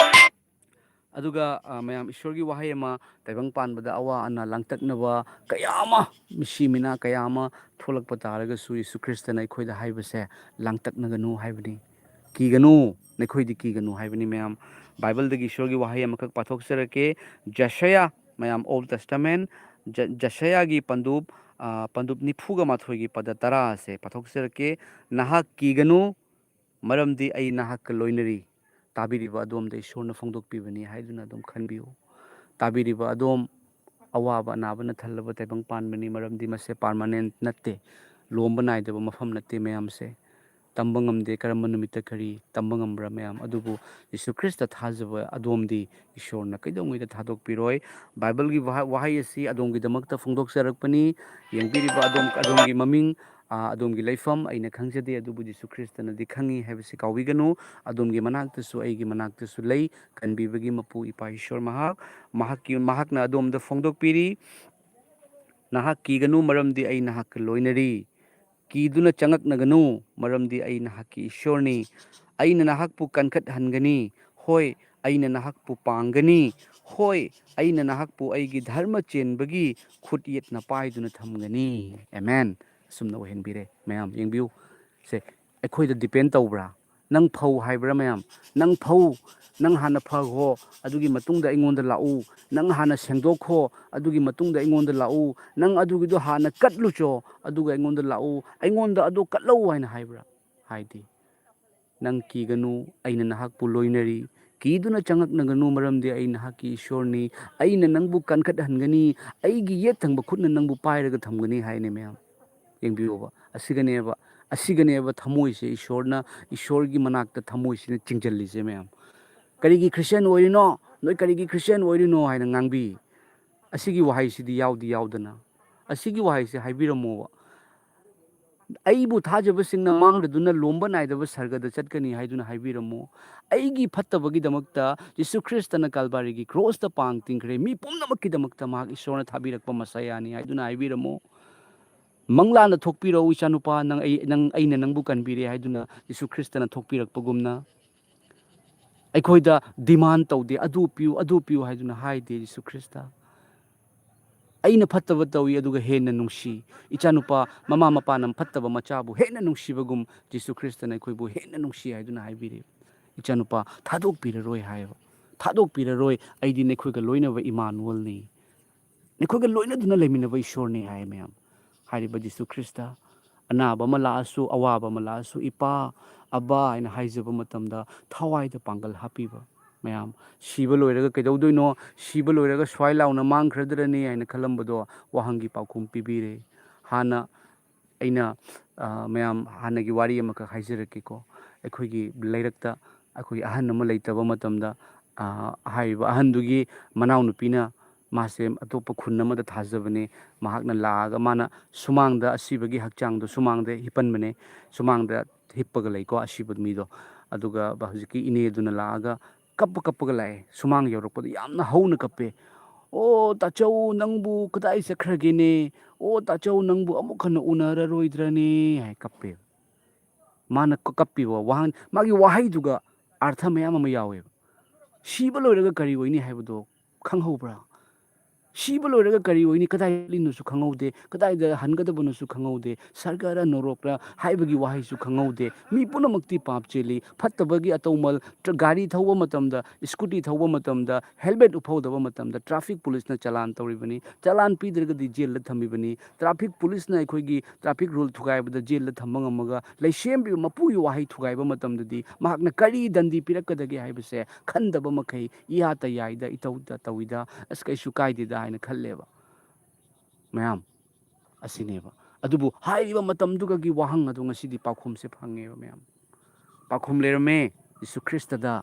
ꯑꯗꯨꯒ, ꯑ, ꯃꯌꯥꯝ, ꯏꯁꯣꯔꯒꯤ ꯋꯥꯍꯩ ꯑꯃ, ꯇꯥꯏꯕꯪ ꯄꯥꯟꯕꯗ ꯑꯋꯥ ꯑꯅꯥ ꯂꯥꯡꯇꯛꯅꯕ ꯀꯌꯥ ꯑꯃ, ꯃꯤꯁꯤ ꯃꯤꯅꯥ ꯀꯌꯥ ꯑꯃ ꯊꯣꯛꯂꯛꯄ ꯇꯥꯔꯒꯁꯨ, ꯌꯤꯁꯨ ꯈ꯭ꯔꯤꯁꯇꯅ ꯑꯩꯈꯣꯏꯗ ꯍꯥꯏꯕꯁꯦ, "ꯂꯥꯡꯇꯛꯅꯒꯅꯨ" ꯍꯥꯏꯕꯅꯤ꯫ "ꯀꯤꯒꯅꯨ, ꯅꯈꯣꯏꯗꯤ ꯀꯤꯒꯅꯨ" ꯍꯥꯏꯕꯅꯤ, ꯃꯌꯥꯝ꯫ ꯕꯥꯏꯕꯜꯗꯒꯤ ꯏꯁꯣꯔꯒꯤ ꯋꯥꯍꯩ ꯑꯃꯈꯛ ꯄꯥꯊꯣꯛꯆꯔꯛꯀꯦ꯫ ꯖꯁꯌꯥ, ꯃꯌꯥꯝ, Old Testament, ꯖ-, ꯖꯁꯌꯥꯒꯤ ꯄꯟꯗꯨꯞ, ꯑ, ꯄꯟꯗꯨꯞ ꯅꯤꯐꯨꯒ ꯃꯥꯊꯣꯏꯒꯤ ꯄꯗ ꯇꯔꯥ ꯑꯁꯦ ꯄꯥꯊꯣꯛꯆꯔꯛꯀꯦ꯫ "ꯅꯍꯥꯛ ꯀꯤꯒꯅꯨ, ꯃꯔꯝꯗꯤ ꯑꯩ ꯅꯍꯥꯛꯀ ꯂꯣꯏꯅꯔꯤ"꯫ ꯇꯥꯕꯤꯔꯤꯕ ꯑꯗꯣꯝꯗ ꯏꯁꯣꯔꯅ ꯐꯣꯡꯗꯣꯛꯄꯤꯕꯅꯤ ꯍꯥꯏꯗꯨꯅ ꯑꯗꯨꯝ ꯈꯟꯕꯤꯌꯨ꯫ ꯇꯥꯕꯤꯔꯤꯕ ꯑꯗꯣꯝ, ꯑꯋꯥꯕ ꯑꯅꯥꯕꯅ ꯊꯜꯂꯕ ꯇꯥꯏꯕꯪ ꯄꯥꯟꯕꯅꯤ, ꯃꯔꯝꯗꯤ ꯃꯁꯦ ꯄꯥꯔꯃꯥꯅꯦꯟꯠ ꯅꯠꯇꯦ, ꯂꯣꯝꯕ ꯅꯥꯏꯗꯕ ꯃꯐꯝ ꯅꯠꯇꯦ ꯃꯌꯥꯝꯁꯦ꯫ ꯇꯝꯕ ꯉꯝꯗꯦ ꯀꯔꯝꯕ ꯅꯨꯃꯤꯠꯇ ꯀꯔꯤ ꯇꯝꯕ ꯉꯝꯕ꯭ꯔꯥ ꯃꯌꯥꯝ꯫ ꯑꯗꯨꯕꯨ ꯖꯤꯁꯨ ꯈ꯭ꯔꯤꯁꯇ ꯊꯥꯖꯕ ꯑꯗꯣꯝꯗꯤ ꯏꯁꯣꯔꯅ ꯀꯩꯗꯧꯉꯩꯗ ꯊꯥꯗꯣꯛꯄꯤꯔꯣꯏ꯫ ꯕꯥꯏꯕꯜꯒꯤ ꯋꯥꯍ-, ꯋꯥꯍꯩ ꯑꯁꯤ ꯑꯗꯣꯝꯒꯤꯗꯃꯛꯇ ꯐꯣꯡꯗꯣꯛꯆꯔꯛꯄꯅꯤ꯫ ꯌꯦꯡꯕꯤꯔꯤꯕ ꯑꯗꯣꯝ, ꯑꯗꯣꯝꯒꯤ ꯃꯃꯤꯡ, ꯑ, ꯑꯗꯣꯝꯒꯤ ꯂꯩꯐꯝ ꯑꯩꯅ ꯈꯪꯖꯗꯦ, ꯑꯗꯨꯕꯨ ꯖꯤꯁꯨ ꯈ꯭ꯔꯤꯁꯇꯅꯗꯤ ꯈꯪꯉꯤ ꯍꯥꯏꯕꯁꯤ ꯀꯥꯎꯕꯤꯒꯅꯨ꯫ ꯑꯗꯣꯝꯒꯤ ꯃꯅꯥꯛꯇꯁꯨ ꯑꯩꯒꯤ ꯃꯅꯥꯛꯇꯁꯨ ꯂꯩ꯫ ꯀꯟꯕꯤꯕꯒꯤ ꯃꯄꯨ ꯏꯄꯥ ꯏꯁꯣꯔ ꯃꯍꯥꯛ, ꯃꯍꯥꯛꯀꯤ, ꯃꯍꯥꯛꯅ ꯑꯗꯣꯝꯗ ꯐꯣꯡꯗꯣꯛꯄꯤꯔꯤ꯫ ꯅꯍꯥꯛ ꯀꯤꯒꯅꯨ, ꯃꯔꯝꯗꯤ ꯑꯩ ꯅꯍꯥꯛꯀ ꯂꯣꯏꯅꯔꯤ꯫ ꯀꯤꯗꯨꯅ ꯆꯉꯛꯅꯒꯅꯨ, ꯃꯔꯝꯗꯤ ꯑꯩ ꯅꯍꯥꯛꯀꯤ ꯏꯁꯣꯔꯅꯤ꯫ ꯑꯩꯅ ꯅꯍꯥꯛꯄꯨ ꯀꯟꯈꯠꯍꯟꯒꯅꯤ꯫ ꯍꯣꯏ, ꯑꯩꯅ ꯅꯍꯥꯛꯄꯨ ꯄꯥꯡꯒꯅꯤ꯫ ꯍꯣꯏ, ꯑꯩꯅ ꯅꯍꯥꯛꯄꯨ ꯑꯩꯒꯤ ꯙꯔꯃ ꯆꯦꯟꯕꯒꯤ ꯈꯨꯠ ꯌꯦꯠꯅ ꯄꯥꯏꯗꯨꯅ ꯊꯝꯒꯅꯤ꯫ ꯑꯦꯃꯦꯟ꯫ ꯑꯁꯨꯝꯅ ꯑꯣꯏꯍꯟꯕꯤꯔꯦ꯫ ꯃꯌꯥꯝ ꯌꯦꯡꯕꯤꯌꯨ꯫ ꯁꯦ, ꯑꯩꯈꯣꯏꯗ ꯗꯤꯄꯦꯟ ꯇꯧꯕ꯭ꯔꯥ? ꯅꯪ ꯐꯧ ꯍꯥꯏꯕ꯭ꯔꯥ ꯃꯌꯥꯝ? ꯅꯪ ꯐꯧ, ꯅꯪ ꯍꯥꯟꯅ ꯐꯈꯣ, ꯑꯗꯨꯒꯤ ꯃꯇꯨꯡꯗ ꯑꯩꯉꯣꯟꯗ ꯂꯥꯛꯎ꯫ ꯅꯪ ꯍꯥꯟꯅ ꯁꯦꯡꯗꯣꯛꯈꯣ, ꯑꯗꯨꯒꯤ ꯃꯇꯨꯡꯗ ꯑꯩꯉꯣꯟꯗ ꯂꯥꯛꯎ꯫ ꯅꯪ ꯑꯗꯨꯒꯤꯗꯣ ꯍꯥꯟꯅ ꯀꯠꯂꯨꯆꯣ, ꯑꯗꯨꯒ ꯑꯩꯉꯣꯟꯗ ꯂꯥꯛꯎ꯫ ꯑꯩꯉꯣꯟꯗ ꯑꯗꯣ ꯀꯠꯂꯧ ꯍꯥꯏꯅ ꯍꯥꯏꯕ꯭ꯔꯥ? ꯍꯥꯏꯗꯤ, ꯅꯪ ꯀꯤꯒꯅꯨ, ꯑꯩꯅ ꯅꯍꯥꯛꯄꯨ ꯂꯣꯏꯅꯔꯤ꯫ ꯀꯤꯗꯨꯅ ꯆꯪꯉꯛꯅꯒꯅꯨ, ꯃꯔꯝꯗꯤ ꯑꯩ ꯅꯍꯥꯛꯀꯤ ꯏꯁꯣꯔꯅꯤ꯫ ꯑꯩꯅ ꯅꯪꯕꯨ ꯀꯟꯈꯠꯍꯟꯒꯅꯤ, ꯑꯩꯒꯤ ꯌꯦꯠ ꯊꯪꯕ ꯈꯨꯠꯅ ꯅꯪꯕꯨ ꯄꯥꯏꯔꯒ ꯊꯝꯒꯅꯤ ꯍꯥꯏꯅꯦ ꯃꯌꯥꯝ꯫ ꯌꯦꯡꯕꯤꯌꯨꯕ, ꯑꯁꯤꯒꯅꯦꯕ, ꯑꯁꯤꯒꯅꯦꯕ ꯊꯃꯣꯏꯁꯦ ꯏꯁꯣꯔꯅ, ꯏꯁꯣꯔꯒꯤ ꯃꯅꯥꯛꯇ ꯊꯃꯣꯏꯁꯤꯅ ꯆꯤꯡꯁꯤꯜꯂꯤꯁꯦ ꯃꯌꯥꯝ꯫ "ꯀꯔꯤꯒꯤ ꯈ꯭ꯔꯤꯁꯇꯤꯌꯥꯟ ꯑꯣꯏꯔꯤꯅꯣ? ꯅꯣꯏ ꯀꯔꯤꯒꯤ ꯈ꯭ꯔꯤꯁꯇꯤꯌꯥꯟ ꯑꯣꯏꯔꯤꯅꯣ?" ꯍꯥꯏꯅ ꯉꯥꯡꯕꯤ꯫ ꯑꯁꯤꯒꯤ ꯋꯥꯍꯩꯁꯤꯗꯤ ꯌꯥꯎꯗꯤ ꯌꯥꯎꯗꯅ, ꯑꯁꯤꯒꯤ ꯋꯥꯍꯩꯁꯤ ꯍꯥꯏꯕꯤꯔꯝꯃꯣꯕ꯫ "ꯑꯩꯕꯨ ꯊꯥꯖꯕꯁꯤꯡꯅ ꯃꯥꯡꯂꯗꯨꯅ ꯂꯣꯝꯕ ꯅꯥꯏꯗꯕ ꯁꯔꯒꯗ ꯆꯠꯀꯅꯤ" ꯍꯥꯏꯗꯨꯅ ꯍꯥꯏꯕꯤꯔꯝꯃꯣ꯫ "ꯑꯩꯒꯤ ꯐꯠꯇꯕꯒꯤꯗꯃꯛꯇ ꯖꯤꯁꯨ ꯈ꯭ꯔꯤꯁꯇꯅ ꯀꯜꯕꯥꯔꯤꯒꯤ ꯀ꯭ꯔꯣꯁꯇ ꯄꯥꯡ ꯇꯤꯡꯈ꯭ꯔꯦ, ꯃꯤ ꯄꯨꯝꯅꯃꯛꯀꯤꯗꯃꯛꯇ ꯃꯍꯥꯛ ꯏꯁꯣꯔꯅ ꯊꯥꯕꯤꯔꯛꯄ ꯃꯁꯥꯌꯥꯅꯤ" ꯍꯥꯏꯗꯨꯅ ꯍꯥꯏꯕꯤꯔꯝꯃꯣ꯫ "ꯃꯪꯂꯥꯟꯗ ꯊꯣꯛꯄꯤꯔꯛꯎ ꯏꯆꯥꯅꯨꯄꯥ, ꯅꯪ ꯑꯩ-, ꯅꯪ, ꯑꯩꯅ ꯅꯪꯕꯨ ꯀꯟꯕꯤꯔꯦ" ꯍꯥꯏꯗꯨꯅ ꯖꯤꯁꯨ ꯈ꯭ꯔꯤꯁꯇꯅ ꯊꯣꯛꯄꯤꯔꯛꯄꯒꯨꯝꯅ꯫ ꯑꯩꯈꯣꯏꯗ ꯗꯤꯃꯥꯟ ꯇꯧꯗꯦ, "ꯑꯗꯨ ꯄꯤꯌꯨ, ꯑꯗꯨ ꯄꯤꯌꯨ" ꯍꯥꯏꯗꯨꯅ ꯍꯥꯏꯗꯦ ꯖꯤꯁꯨ ꯈ꯭ꯔꯤꯁꯇ꯫ "ꯑꯩꯅ ꯐꯠꯇꯕ ꯇꯧꯏ, ꯑꯗꯨꯒ ꯍꯦꯟꯅ ꯅꯨꯡꯁꯤ"꯫ ꯏꯆꯥꯅꯨꯄꯥ, ꯃꯃꯥ ꯃꯄꯥꯅ ꯐꯠꯇꯕ ꯃꯆꯥꯕꯨ ꯍꯦꯟꯅ ꯅꯨꯡꯁꯤꯕꯒꯨꯝ ꯖꯤꯁꯨ ꯈ꯭ꯔꯤꯁꯇꯅ ꯑꯩꯈꯣꯏꯕꯨ ꯍꯦꯟꯅ ꯅꯨꯡꯁꯤ ꯍꯥꯏꯗꯨꯅ ꯍꯥꯏꯕꯤꯔꯤ꯫ "ꯏꯆꯥꯅꯨꯄꯥ, ꯊꯥꯗꯣꯛꯄꯤꯔꯔꯣꯏ" ꯍꯥꯏꯌꯦꯕ꯫ "ꯊꯥꯗꯣꯛꯄꯤꯔꯔꯣꯏ, ꯑꯩꯗꯤ ꯅꯈꯣꯏꯒ ꯂꯣꯏꯅꯕ ꯏꯃꯥꯅꯨꯋꯦꯜꯅꯤ, ꯅꯈꯣꯏꯒ ꯂꯣꯏꯅꯗꯨꯅ ꯂꯩꯃꯤꯟꯅꯕ ꯏꯁꯣꯔꯅꯤ" ꯍꯥꯏ ꯃꯌꯥꯝ꯫ ꯍꯥꯏꯔꯤꯕ ꯖꯤꯁꯨ ꯈ꯭ꯔꯤꯁꯇ, ꯑꯅꯥꯕ ꯑꯃ ꯂꯥꯛꯑꯁꯨ, ꯑꯋꯥꯕ ꯑꯃ ꯂꯥꯛꯑꯁꯨ, "ꯏꯄꯥ, ꯑꯕꯥ" ꯍꯥꯏꯅ ꯍꯥꯏꯖꯕ ꯃꯇꯝꯗ ꯊꯋꯥꯏꯗ ꯄꯥꯡꯒꯜ ꯍꯥꯞꯄꯤꯕ꯫ ꯃꯌꯥꯝ, ꯁꯤꯕ ꯂꯣꯏꯔꯒ ꯀꯩꯗꯧꯗꯣꯏꯅꯣ? ꯁꯤꯕ ꯂꯣꯏꯔꯒ ꯁ꯭ꯋꯥꯏ ꯂꯥꯎꯅ ꯃꯥꯡꯈ꯭ꯔꯗ꯭ꯔꯅꯤ ꯍꯥꯏꯅ ꯈꯜꯂꯝꯕꯗꯣ ꯋꯥꯍꯪꯒꯤ ꯄꯥꯎꯈꯨꯝ ꯄꯤꯕꯤꯔꯦ꯫ ꯍꯥꯟꯅ ꯑꯩꯅ, ꯑ, ꯃꯌꯥꯝ ꯍꯥꯟꯅꯒꯤ ꯋꯥꯔꯤ ꯑꯃꯈꯛ ꯍꯥꯏꯖꯔꯛꯀꯦꯀꯣ꯫ ꯑꯩꯈꯣꯏꯒꯤ ꯂꯩꯔꯛꯇ ꯑꯩꯈꯣꯏꯒꯤ ꯑꯍꯟ ꯑꯃ ꯂꯩꯇꯕ ꯃꯇꯝꯗ, ꯑ, ꯍꯥꯏꯔꯤꯕ ꯑꯍꯟꯗꯨꯒꯤ ꯃꯅꯥꯎꯅꯨꯄꯤꯅ ꯃꯥꯁꯦ ꯑꯇꯣꯞꯄ ꯈꯨꯟ ꯑꯃꯗ ꯊꯥꯖꯕꯅꯦ꯫ ꯃꯍꯥꯛꯅ ꯂꯥꯛꯑꯒ ꯃꯥꯅ ꯁꯨꯃꯥꯡꯗ ꯑꯁꯤꯕꯒꯤ ꯍꯛꯆꯥꯡꯗꯣ ꯁꯨꯃꯥꯡꯗ ꯍꯤꯞꯄꯟꯕꯅꯦ꯫ ꯁꯨꯃꯥꯡꯗ ꯍꯤꯞꯄꯒ ꯂꯩꯀꯣ ꯑꯁꯤꯕ ꯃꯤꯗꯣ꯫ ꯑꯗꯨꯒ ꯍꯧꯖꯤꯛꯀꯤ ꯏꯅꯦꯗꯨꯅ ꯂꯥꯛꯑꯒ ꯀꯞꯄ ꯀꯞꯄꯒ ꯂꯥꯛꯑꯦ꯫ ꯁꯨꯃꯥꯡ ꯌꯧꯔꯛꯄꯗ ꯌꯥꯝꯅ ꯍꯧꯅ ꯀꯞꯄꯦ꯫ "ꯑꯣ ꯇꯥꯆꯧ, ꯅꯪꯕꯨ ꯀꯗꯥꯏ ꯆꯠꯈ꯭ꯔꯒꯦꯅꯦ? ꯑꯣ ꯇꯥꯆꯧ, ꯅꯪꯕꯨ ꯑꯃꯨꯛ ꯍꯟꯅ ꯎꯅꯔꯔꯣꯏꯗ꯭ꯔꯅꯦ?" ꯍꯥꯏ ꯀꯞꯄꯦ꯫ ꯃꯥꯅ ꯀ-, ꯀꯞꯄꯤꯕ ꯋꯥꯍꯪ, ꯃꯥꯒꯤ ꯋꯥꯍꯩꯗꯨꯒ ꯑꯥꯔꯊ ꯃꯌꯥꯝ ꯑꯃ ꯌꯥꯎꯋꯦꯕ꯫ ꯁꯤꯕ ꯂꯣꯏꯔꯒ ꯀꯔꯤ ꯑꯣꯏꯅꯤ ꯍꯥꯏꯕꯗꯣ ꯈꯪꯍꯧꯕ꯭ꯔꯥ? ꯁꯤꯕ ꯂꯣꯏꯔꯒ ꯀꯔꯤ ꯑꯣꯏꯅꯤ? ꯀꯗꯥꯏ ꯆꯠꯂꯤꯅꯣꯁꯨ ꯈꯪꯍꯧꯗꯦ, ꯀꯗꯥꯏꯗ ꯍꯟꯒꯗꯕꯅꯣꯁꯨ ꯈꯪꯍꯧꯗꯦ, ꯁꯔꯒꯔ ꯅꯣꯔꯣꯛꯔ ꯍꯥꯏꯕꯒꯤ ꯋꯥꯍꯩꯁꯨ ꯈꯪꯍꯧꯗꯦ꯫ ꯃꯤ ꯄꯨꯝꯅꯃꯛꯇꯤ ꯄꯥꯞ ꯆꯦꯜꯂꯤ꯫ ꯐꯠꯇꯕꯒꯤ ꯑꯇꯧꯃꯜ, ꯇ꯭ꯔ-, ꯒꯥꯔꯤ ꯊꯧꯕ ꯃꯇꯝꯗ, ꯁ꯭ꯀꯨꯇꯤ ꯊꯧꯕ ꯃꯇꯝꯗ, ꯍꯦꯜꯃꯦꯠ ꯎꯞꯍꯧꯗꯕ ꯃꯇꯝꯗ ꯇ꯭ꯔꯥꯐꯤꯛ ꯄꯨꯂꯤꯁꯅ ꯆꯂꯥꯟ ꯇꯧꯔꯤꯕꯅꯤ꯫ ꯆꯂꯥꯟ ꯄꯤꯗ꯭ꯔꯒꯗꯤ ꯖꯦꯜꯗ ꯊꯝꯃꯤꯕꯅꯤ꯫ ꯇ꯭ꯔꯥꯐꯤꯛ ꯄꯨꯂꯤꯁꯅ ꯑꯩꯈꯣꯏꯒꯤ ꯇ꯭ꯔꯥꯐꯤꯛ ꯔꯨꯜ ꯊꯨꯒꯥꯏꯕꯗ ꯖꯦꯜꯗ ꯊꯝꯕ ꯉꯝꯃꯒ, ꯂꯩꯁꯦꯝꯕꯤꯕ ꯃꯄꯨꯒꯤ ꯋꯥꯍꯩ ꯊꯨꯒꯥꯏꯕ ꯃꯇꯝꯗꯗꯤ ꯃꯍꯥꯛꯅ ꯀꯔꯤ ꯗꯟꯗꯤ ꯄꯤꯔꯛꯀꯗꯒꯦ ꯍꯥꯏꯕꯁꯦ ꯈꯟꯗꯕ ꯃꯈꯩ ꯏꯌꯥꯗ ꯌꯥꯏꯗ, ꯏꯇꯧꯗ ꯇꯧꯏꯗ, ꯑꯁ, ꯀꯩꯁꯨ ꯀꯥꯏꯗꯦꯗ ꯍꯥꯏꯅ ꯈꯜꯂꯦꯕ ꯃꯌꯥꯝ꯫ ꯑꯁꯤꯅꯦꯕ꯫ ꯑꯗꯨꯕꯨ ꯍꯥꯏꯔꯤꯕ ꯃꯇꯝꯗꯨꯒꯒꯤ ꯋꯥꯍꯪ ꯑꯗꯨ ꯉꯁꯤꯗꯤ ꯄꯥꯎꯈꯨꯝꯁꯦ ꯐꯪꯉꯦꯕ ꯃꯌꯥꯝ꯫ ꯄꯥꯎꯈꯨꯝ ꯂꯩꯔꯝꯃꯦ ꯖꯤꯁꯨ ꯈ꯭ꯔꯤꯁꯇꯗ꯫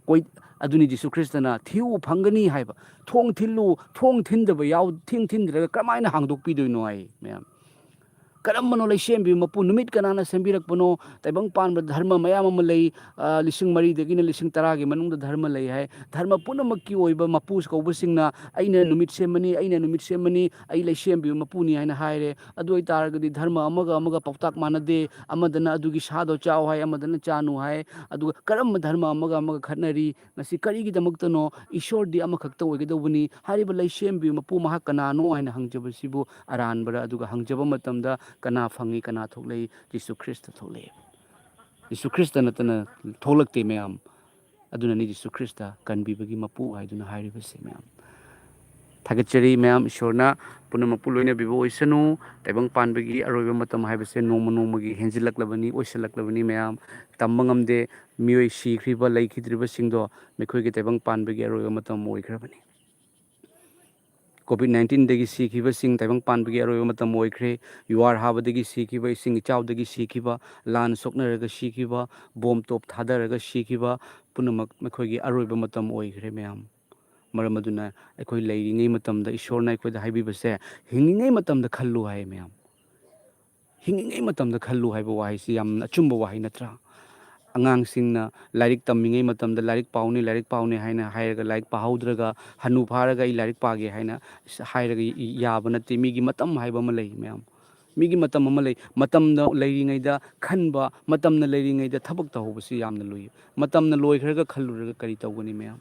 ꯀꯣꯏ-, ꯑꯗꯨꯅꯤ ꯖꯤꯁꯨ ꯈ꯭ꯔꯤꯁꯇꯅ "ꯊꯤꯎ ꯐꯪꯒꯅꯤ" ꯍꯥꯏꯕ꯫ "ꯊꯣꯡ ꯊꯤꯜꯂꯨ, ꯊꯣꯡ ꯊꯤꯟꯗꯕ ꯌꯥꯎ-, ꯊꯤꯡ ꯊꯤꯟꯗ꯭ꯔꯒ ꯀꯔꯝꯍꯥꯏꯅ ꯍꯥꯡꯗꯣꯛꯄꯤꯗꯣꯏꯅꯣ?" ꯍꯥꯏ ꯃꯌꯥꯝ꯫ ꯀꯔꯝꯕꯅꯣ ꯂꯩꯁꯦꯝꯕꯤꯕ ꯃꯄꯨ? ꯅꯨꯃꯤꯠ ꯀꯅꯥꯅ ꯁꯦꯝꯕꯤꯔꯛꯄꯅꯣ? ꯇꯥꯏꯕꯪ ꯄꯥꯟꯕ ꯙꯔꯃ ꯃꯌꯥꯝ ꯑꯃ ꯂꯩ꯫ ꯑ, ꯂꯤꯁꯤꯡ ꯃꯔꯤꯗꯒꯤꯅ ꯂꯤꯁꯤꯡ ꯇꯔꯥꯒꯤ ꯃꯅꯨꯡꯗ ꯙꯔꯃ ꯂꯩ ꯍꯥꯏ꯫ ꯙꯔꯃ ꯄꯨꯝꯅꯃꯛꯀꯤ ꯑꯣꯏꯕ ꯃꯄꯨ ꯀꯧꯕꯁꯤꯡꯅ "ꯑꯩꯅ ꯅꯨꯃꯤꯠ ꯁꯦꯝꯕꯅꯤ, ꯑꯩꯅ ꯅꯨꯃꯤꯠ ꯁꯦꯝꯕꯅꯤ, ꯑꯩ ꯂꯩꯁꯦꯝꯕꯤꯕ ꯃꯄꯨꯅꯤ" ꯍꯥꯏꯅ ꯍꯥꯏꯔꯦ꯫ ꯑꯗꯨ ꯑꯣꯏꯇꯥꯔꯒꯗꯤ ꯙꯔꯃ ꯑꯃꯒ ꯑꯃꯒ ꯄꯥꯎꯇꯥꯛ ꯃꯥꯟꯅꯗꯦ꯫ ꯑꯃꯗꯅ ꯑꯗꯨꯒꯤ ꯁꯥꯗꯣ ꯆꯥꯎ ꯍꯥꯏ, ꯑꯃꯗꯅ ꯆꯥꯅꯨ ꯍꯥꯏ꯫ ꯑꯗꯨꯒ ꯀꯔꯝꯕ ꯙꯔꯃ ꯑꯃꯒ ꯑꯃꯒ ꯈꯠꯅꯔꯤ? ꯃꯁꯤ ꯀꯔꯤꯒꯤꯗꯃꯛꯇꯅꯣ? ꯏꯁꯣꯔꯗꯤ ꯑꯃꯈꯛꯇ ꯑꯣꯏꯒꯗꯧꯕꯅꯤ꯫ ꯍꯥꯏꯔꯤꯕ ꯂꯩꯁꯦꯝꯕꯤꯕ ꯃꯄꯨ ꯃꯍꯥꯛ ꯀꯅꯥꯅꯣ ꯍꯥꯏꯅ ꯍꯪꯖꯕꯁꯤꯕꯨ ꯑꯔꯥꯟꯕꯔ? ꯑꯗꯨꯒ ꯍꯪꯖꯕ ꯃꯇꯝꯗ ꯀꯅꯥ ꯐꯪꯉꯤ, ꯀꯅꯥ ꯊꯣꯛꯂꯛꯏ? ꯖꯤꯁꯨ ꯈ꯭ꯔꯤꯁꯇ ꯊꯣꯛꯂꯛꯏ꯫ ꯖꯤꯁꯨ ꯈ꯭ꯔꯤꯁꯇ ꯅꯠꯇꯅ ꯊꯣꯛꯂꯛꯇꯦ ꯃꯌꯥꯝ꯫ ꯑꯗꯨꯅꯅꯤ ꯖꯤꯁꯨ ꯈ꯭ꯔꯤꯁꯇ ꯀꯟꯕꯤꯕꯒꯤ ꯃꯄꯨ ꯍꯥꯏꯗꯨꯅ ꯍꯥꯏꯔꯤꯕꯁꯦ ꯃꯌꯥꯝ꯫ ꯊꯥꯒꯠꯆꯔꯤ ꯃꯌꯥꯝ, ꯏꯁꯣꯔꯅ ꯄꯨꯝꯅꯃꯛꯄꯨ ꯂꯣꯏꯅꯕꯤꯕ ꯑꯣꯏꯁꯅꯨ꯫ ꯇꯥꯏꯕꯪ ꯄꯥꯟꯕꯒꯤ ꯑꯔꯣꯏꯕ ꯃꯇꯝ ꯍꯥꯏꯕꯁꯦ ꯅꯣꯡꯃ ꯅꯣꯡꯃꯒꯤ ꯍꯦꯟꯖꯤꯜꯂꯛꯂꯕꯅꯤ, ꯑꯣꯏꯁꯤꯜꯂꯛꯂꯕꯅꯤ ꯃꯌꯥꯝ꯫ ꯇꯝꯕ ꯉꯝꯗꯦ꯫ ꯃꯤꯑꯣꯏ ꯁꯤꯈ꯭ꯔꯤꯕ, ꯂꯩꯈꯤꯗ꯭ꯔꯤꯕꯁꯤꯡꯗꯣ ꯃꯈꯣꯏꯒꯤ ꯇꯥꯏꯕꯪ ꯄꯥꯟꯕꯒꯤ ꯑꯔꯣꯏꯕ ꯃꯇꯝ ꯑꯣꯏꯈ꯭ꯔꯕꯅꯤ꯫ ꯀꯣꯚꯤꯗ ꯅꯥꯏꯟꯇꯤꯟꯗꯒꯤ ꯁꯤꯈꯤꯕꯁꯤꯡ ꯇꯥꯏꯕꯪ ꯄꯥꯟꯕꯒꯤ ꯑꯔꯣꯏꯕ ꯃꯇꯝ ꯑꯣꯏꯈ꯭ꯔꯦ꯫ ꯌꯨꯍꯥꯔ ꯍꯥꯕꯗꯒꯤ ꯁꯤꯈꯤꯕ, ꯏꯁꯤꯡ ꯏꯆꯥꯎꯗꯒꯤ ꯁꯤꯈꯤꯕ, ꯂꯥꯟ ꯁꯣꯛꯅꯔꯒ ꯁꯤꯈꯤꯕ, ꯕꯣꯝ ꯇꯣꯞ ꯊꯥꯗꯔꯒ ꯁꯤꯈꯤꯕ ꯄꯨꯝꯅꯃꯛ ꯃꯈꯣꯏꯒꯤ ꯑꯔꯣꯏꯕ ꯃꯇꯝ ꯑꯣꯏꯈ꯭ꯔꯦ ꯃꯌꯥꯝ꯫ ꯃꯔꯝ ꯑꯗꯨꯅ ꯑꯩꯈꯣꯏ ꯂꯩꯔꯤꯉꯩ ꯃꯇꯝꯗ ꯏꯁꯣꯔꯅ ꯑꯩꯈꯣꯏꯗ ꯍꯥꯏꯕꯤꯕꯁꯦ, "ꯍꯤꯡꯉꯤꯉꯩ ꯃꯇꯝꯗ ꯈꯜꯂꯨ" ꯍꯥꯏ ꯃꯌꯥꯝ꯫ "ꯍꯤꯡꯉꯤꯉꯩ ꯃꯇꯝꯗ ꯈꯜꯂꯨ" ꯍꯥꯏꯕ ꯋꯥꯍꯩꯁꯤ ꯌꯥꯝꯅ ꯑꯆꯨꯝꯕ ꯋꯥꯍꯩ ꯅꯠꯇ꯭ꯔꯥ? ꯑꯉꯥꯡꯁꯤꯡꯅ ꯂꯥꯏꯔꯤꯛ ꯇꯝꯃꯤꯉꯩ ꯃꯇꯝꯗ "ꯂꯥꯏꯔꯤꯛ ꯄꯥꯎꯅꯦ, ꯂꯥꯏꯔꯤꯛ ꯄꯥꯎꯅꯦ" ꯍꯥꯏꯅ ꯍꯥꯏꯔꯒ ꯂꯥꯏꯔꯤꯛ ꯄꯥꯍꯧꯗ꯭ꯔꯒ ꯍꯅꯨ ꯐꯥꯔꯒ "ꯑꯩ ꯂꯥꯏꯔꯤꯛ ꯄꯥꯒꯦ" ꯍꯥꯏꯅ ꯍꯥꯏꯔꯒ ꯌꯥꯕ ꯅꯠꯇꯦ꯫ ꯃꯤꯒꯤ ꯃꯇꯝ ꯍꯥꯏꯕ ꯑꯃ ꯂꯩ ꯃꯌꯥꯝ꯫ ꯃꯤꯒꯤ ꯃꯇꯝ ꯑꯃ ꯂꯩ꯫ ꯃꯇꯝꯗ ꯂꯩꯔꯤꯉꯩꯗ ꯈꯟꯕ, ꯃꯇꯝꯅ ꯂꯩꯔꯤꯉꯩꯗ ꯊꯕꯛ ꯇꯧꯍꯧꯕꯁꯤ ꯌꯥꯝꯅ ꯂꯨꯏ꯫ ꯃꯇꯝꯅ ꯂꯣꯏꯈ꯭ꯔꯒ ꯈꯜꯂꯨꯔꯒ ꯀꯔꯤ ꯇꯧꯒꯅꯤ ꯃꯌꯥꯝ?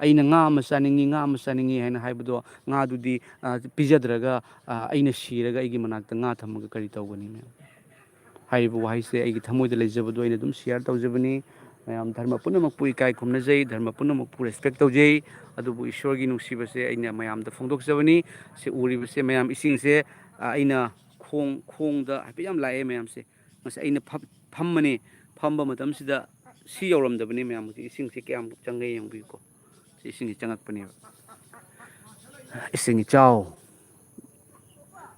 "ꯑꯩꯅ ꯉꯥ ꯑꯃ ꯆꯥꯅꯤꯡꯉꯤ, ꯉꯥ ꯑꯃ ꯆꯥꯅꯤꯡꯉꯤ" ꯍꯥꯏꯅ ꯍꯥꯏꯕꯗꯣ, ꯉꯥꯗꯨꯗꯤ, ꯑ, ꯄꯤꯖꯗ꯭ꯔꯒ, ꯑ, ꯑꯩꯅ ꯁꯤꯔꯒ ꯑꯩꯒꯤ ꯃꯅꯥꯛꯇ ꯉꯥ ꯊꯝꯃꯒ ꯀꯔꯤ ꯇꯧꯒꯅꯤ ꯃꯌꯥꯝ? ꯍꯥꯏꯔꯤꯕ ꯋꯥꯍꯩꯁꯦ ꯑꯩꯒꯤ ꯊꯃꯣꯏꯗ ꯂꯩꯖꯕꯗꯣ ꯑꯩꯅ ꯑꯗꯨꯝ ꯁꯤꯌꯥꯔ ꯇꯧꯖꯕꯅꯤ꯫ ꯃꯌꯥꯝ ꯙꯔꯃ ꯄꯨꯝꯅꯃꯛꯄꯨ ꯏꯀꯥꯏ ꯈꯨꯝꯅꯖꯩ, ꯙꯔꯃ ꯄꯨꯝꯅꯃꯛꯄꯨ ꯔꯦꯁꯄꯦꯛ ꯇꯧꯖꯩ, ꯑꯗꯨꯕꯨ ꯏꯁꯣꯔꯒꯤ ꯅꯨꯡꯁꯤꯕꯁꯦ ꯑꯩꯅ ꯃꯌꯥꯝꯗ ꯐꯣꯡꯗꯣꯛꯆꯕꯅꯤ꯫ ꯁꯤ ꯎꯔꯤꯕꯁꯦ ꯃꯌꯥꯝ, ꯏꯁꯤꯡꯁꯦ, ꯑ, ꯑꯩꯅ ꯈꯣꯡ, ꯈꯣꯡꯗ ꯍꯥꯏꯐꯦꯠ ꯌꯥꯝ ꯂꯥꯛꯑꯦ ꯃꯌꯥꯝꯁꯦ꯫ ꯉꯁꯥꯏ ꯑꯩꯅ ꯐꯝ-, ꯐꯝꯕꯅꯤ, ꯐꯝꯕ ꯃꯇꯝꯁꯤꯗ ꯁꯤ ꯌꯧꯔꯝꯗꯕꯅꯤ ꯃꯌꯥꯝ꯫ ꯍꯧꯖꯤꯛ ꯏꯁꯤꯡꯁꯦ ꯀꯌꯥꯝ ꯆꯪꯉꯦ ꯌꯦꯡꯕꯤꯌꯨꯀꯣ꯫ ꯁꯤ ꯏꯁꯤꯡꯁꯦ ꯆꯪꯉꯛꯄꯅꯦꯕ꯫ ꯏꯁꯤꯡ ꯏꯆꯥꯎ,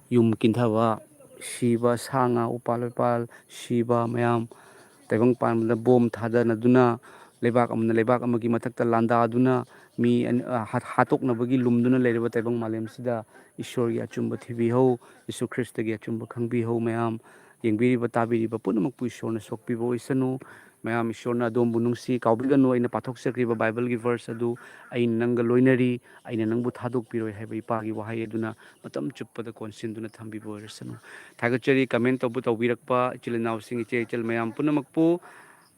ꯌꯨꯝ ꯀꯤꯟꯊꯕ, ꯁꯤꯕ, ꯁꯥ ꯉꯥ, ꯎꯄꯥꯜ ꯋꯥꯄꯥꯜ ꯁꯤꯕ ꯃꯌꯥꯝ, ꯇꯥꯏꯕꯪ ꯄꯥꯟꯕꯗ ꯕꯣꯝ ꯊꯥꯗꯅꯗꯨꯅ, ꯂꯩꯕꯥꯛ ꯑꯃꯅ ꯂꯩꯕꯥꯛ ꯑꯃꯒꯤ ꯃꯊꯛꯇ ꯂꯥꯟꯗꯥꯗꯨꯅ, ꯃꯤ ꯑꯅꯤ, ꯑ, ꯍꯥꯠ-, ꯍꯥꯠꯇꯣꯛꯅꯕꯒꯤ ꯂꯨꯝꯗꯨꯅ ꯂꯩꯔꯕ ꯇꯥꯏꯕꯪ ꯃꯥꯂꯦꯝꯁꯤꯗ ꯏꯁꯣꯔꯒꯤ ꯑꯆꯨꯝꯕ ꯊꯤꯕꯤꯍꯧ, ꯌꯤꯁꯨ ꯈ꯭ꯔꯤꯁꯇꯒꯤ ꯑꯆꯨꯝꯕ ꯈꯪꯕꯤꯍꯧ ꯃꯌꯥꯝ꯫ ꯌꯦꯡꯕꯤꯔꯤꯕ, ꯇꯥꯕꯤꯔꯤꯕ ꯄꯨꯝꯅꯃꯛꯄꯨ ꯏꯁꯣꯔꯅ ꯁꯣꯛꯄꯤꯕ ꯑꯣꯏꯁꯅꯨ꯫ ꯃꯌꯥꯝ, ꯏꯁꯣꯔꯅ ꯑꯗꯣꯝꯕꯨ ꯅꯨꯡꯁꯤ꯫ ꯀꯥꯎꯕꯤꯒꯅꯨ, ꯑꯩꯅ ꯄꯥꯊꯣꯛꯆꯈ꯭ꯔꯤꯕ ꯕꯥꯏꯕꯜꯒꯤ ꯚꯔꯁ ꯑꯗꯨ, "ꯑꯩꯅ ꯅꯪꯒ ꯂꯣꯏꯅꯔꯤ, ꯑꯩꯅ ꯅꯪꯕꯨ ꯊꯥꯗꯣꯛꯄꯤꯔꯣꯏ" ꯍꯥꯏꯕ ꯏꯄꯥꯒꯤ ꯋꯥꯍꯩ ꯑꯗꯨꯅ ꯃꯇꯝ ꯆꯨꯞꯄꯗ ꯀꯣꯟꯁꯤꯟꯗꯨꯅ ꯊꯝꯕꯤꯕ ꯑꯣꯏꯔꯁꯅꯨ꯫ ꯊꯥꯒꯠꯆꯔꯤ ꯀꯃꯦꯟ ꯇꯧꯕ ꯇꯧꯕꯤꯔꯛꯄ ꯏꯆꯤꯜ ꯏꯅꯥꯎꯁꯤꯡ, ꯏꯆꯦ ꯏꯆꯜ ꯃꯌꯥꯝ ꯄꯨꯝꯅꯃꯛꯄꯨ꯫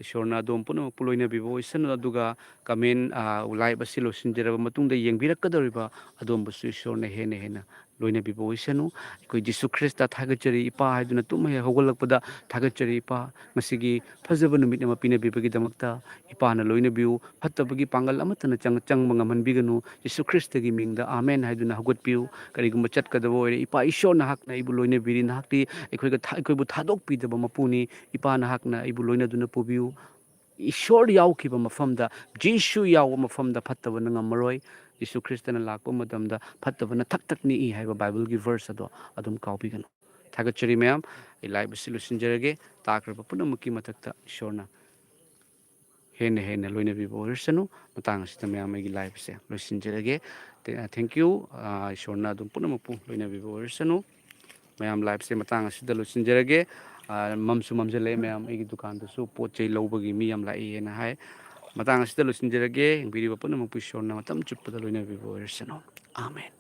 ꯏꯁꯣꯔꯅ ꯑꯗꯣꯝ ꯄꯨꯝꯅꯃꯛꯄꯨ ꯂꯣꯏꯅꯕꯤꯕ ꯑꯣꯏꯁꯅꯨ꯫ ꯑꯗꯨꯒ ꯀꯃꯦꯟ, ꯑ, ꯂꯥꯏꯚ ꯑꯁꯤ ꯂꯣꯏꯁꯤꯟꯖꯔꯕ ꯃꯇꯨꯡꯗ ꯌꯦꯡꯕꯤꯔꯛꯀꯗꯧꯔꯤꯕ ꯑꯗꯣꯝꯕꯨꯁꯨ ꯏꯁꯣꯔꯅ ꯍꯦꯟꯅ ꯍꯦꯟꯅ ꯂꯣꯏꯅꯕꯤꯕ ꯑꯣꯏꯁꯅꯨ꯫ ꯑꯩꯈꯣꯏ ꯖꯤꯁꯨ ꯈ꯭ꯔꯤꯁꯇ ꯊꯥꯒꯠꯆꯔꯤ ꯏꯄꯥ ꯍꯥꯏꯗꯨꯅ ꯇꯨꯝ ꯍꯦꯛ ꯍꯧꯒꯠꯂꯛꯄꯗ ꯊꯥꯒꯠꯆꯔꯤ ꯏꯄꯥ꯫ ꯉꯁꯤꯒꯤ ꯐꯖꯕ ꯅꯨꯃꯤꯠ ꯑꯃ ꯄꯤꯅꯕꯤꯕꯒꯤꯗꯃꯛꯇ ꯏꯄꯥꯅ ꯂꯣꯏꯅꯕꯤꯌꯨ꯫ ꯐꯠꯇꯕꯒꯤ ꯄꯥꯡꯒꯜ ꯑꯃꯠꯇꯅ ꯆꯪ-, ꯆꯪꯕ ꯉꯝꯍꯟꯕꯤꯒꯅꯨ꯫ ꯖꯤꯁꯨ ꯈ꯭ꯔꯤꯁꯇꯒꯤ ꯃꯤꯡꯗ ꯑꯥꯃꯦꯟ ꯍꯥꯏꯗꯨꯅ ꯍꯧꯒꯠꯄꯤꯌꯨ꯫ ꯀꯔꯤꯒꯨꯝꯕ ꯆꯠꯀꯗꯕ ꯑꯣꯏꯔꯦ, ꯏꯄꯥ ꯏꯁꯣꯔ ꯅꯍꯥꯛꯅ ꯑꯩꯕꯨ ꯂꯣꯏꯅꯕꯤꯔꯤ꯫ ꯅꯍꯥꯛꯇꯤ ꯑꯩꯈꯣꯏꯒ ꯊꯥ-, ꯑꯩꯈꯣꯏꯕꯨ ꯊꯥꯗꯣꯛꯄꯤꯗꯕ ꯃꯄꯨꯅꯤ꯫ ꯏꯄꯥ ꯅꯍꯥꯛꯅ ꯑꯩꯕꯨ ꯂꯣꯏꯅꯗꯨꯅ ꯄꯨꯕꯤꯌꯨ꯫ ꯏꯁꯣꯔ ꯌꯥꯎꯈꯤꯕ ꯃꯐꯝꯗ, ꯖꯤꯁꯨ ꯌꯥꯎꯕ ꯃꯐꯝꯗ ꯐꯠꯇꯕꯅ ꯉꯝꯃꯔꯣꯏ꯫ ꯖꯤꯁꯨ ꯈ꯭ꯔꯤꯁꯇꯅ ꯂꯥꯛꯄ ꯃꯇꯝꯗ ꯐꯠꯇꯕꯅ ꯊꯛ ꯊꯛ ꯅꯤꯛꯏ ꯍꯥꯏꯕ ꯕꯥꯏꯕꯜꯒꯤ ꯚꯔꯁ ꯑꯗꯣ ꯑꯗꯨꯝ ꯀꯥꯎꯕꯤꯒꯅꯨ꯫ ꯊꯥꯒꯠꯆꯔꯤ ꯃꯌꯥꯝ꯫ ꯑꯩ ꯂꯥꯏꯚ ꯑꯁꯤ ꯂꯣꯏꯁꯤꯟꯖꯔꯒꯦ꯫ ꯇꯥꯈ꯭ꯔꯕ ꯄꯨꯝꯅꯃꯛꯀꯤ ꯃꯊꯛꯇ ꯏꯁꯣꯔꯅ ꯍꯦꯟꯅ ꯍꯦꯟꯅ ꯂꯣꯏꯅꯕꯤꯕ ꯑꯣꯏꯔꯁꯅꯨ꯫ ꯃꯇꯥꯡ ꯑꯁꯤꯗ ꯃꯌꯥꯝ ꯑꯩꯒꯤ ꯂꯥꯏꯚ ꯑꯁꯦ ꯂꯣꯏꯁꯤꯟꯖꯔꯒꯦ꯫ ꯊꯦ-, thank you꯫ ꯑꯥ, ꯏꯁꯣꯔꯅ ꯑꯗꯨꯝ ꯄꯨꯝꯅꯃꯛꯄꯨ ꯂꯣꯏꯅꯕꯤꯕ ꯑꯣꯏꯔꯁꯅꯨ꯫ ꯃꯌꯥꯝ ꯂꯥꯏꯚꯁꯦ ꯃꯇꯥꯡ ꯑꯁꯤꯗ ꯂꯣꯏꯁꯤꯟꯖꯔꯒꯦ꯫ ꯑꯥ, ꯃꯝꯁꯨ ꯃꯝꯁꯤꯜꯂꯛꯑꯦ ꯃꯌꯥꯝ, ꯑꯩꯒꯤ ꯗꯨꯀꯥꯟꯗꯁꯨ ꯄꯣꯠ ꯆꯩ ꯂꯧꯕꯒꯤ ꯃꯤ ꯌꯥꯝ ꯂꯥꯛꯏꯅ ꯍꯥꯏ꯫ ꯃꯇꯥꯡ ꯑꯁꯤꯗ ꯂꯣꯏꯁꯤꯟꯖꯔꯒꯦ꯫ ꯌꯦꯡꯕꯤꯔꯤꯕ ꯄꯨꯝꯅꯃꯛꯄꯨ ꯏꯁꯣꯔꯅ ꯃꯇꯝ ꯆꯨꯞꯄꯗ ꯂꯣꯏꯅꯕꯤꯕ ꯑꯣꯏꯔꯁꯅꯨ꯫ ꯑꯥꯃꯦꯟ꯫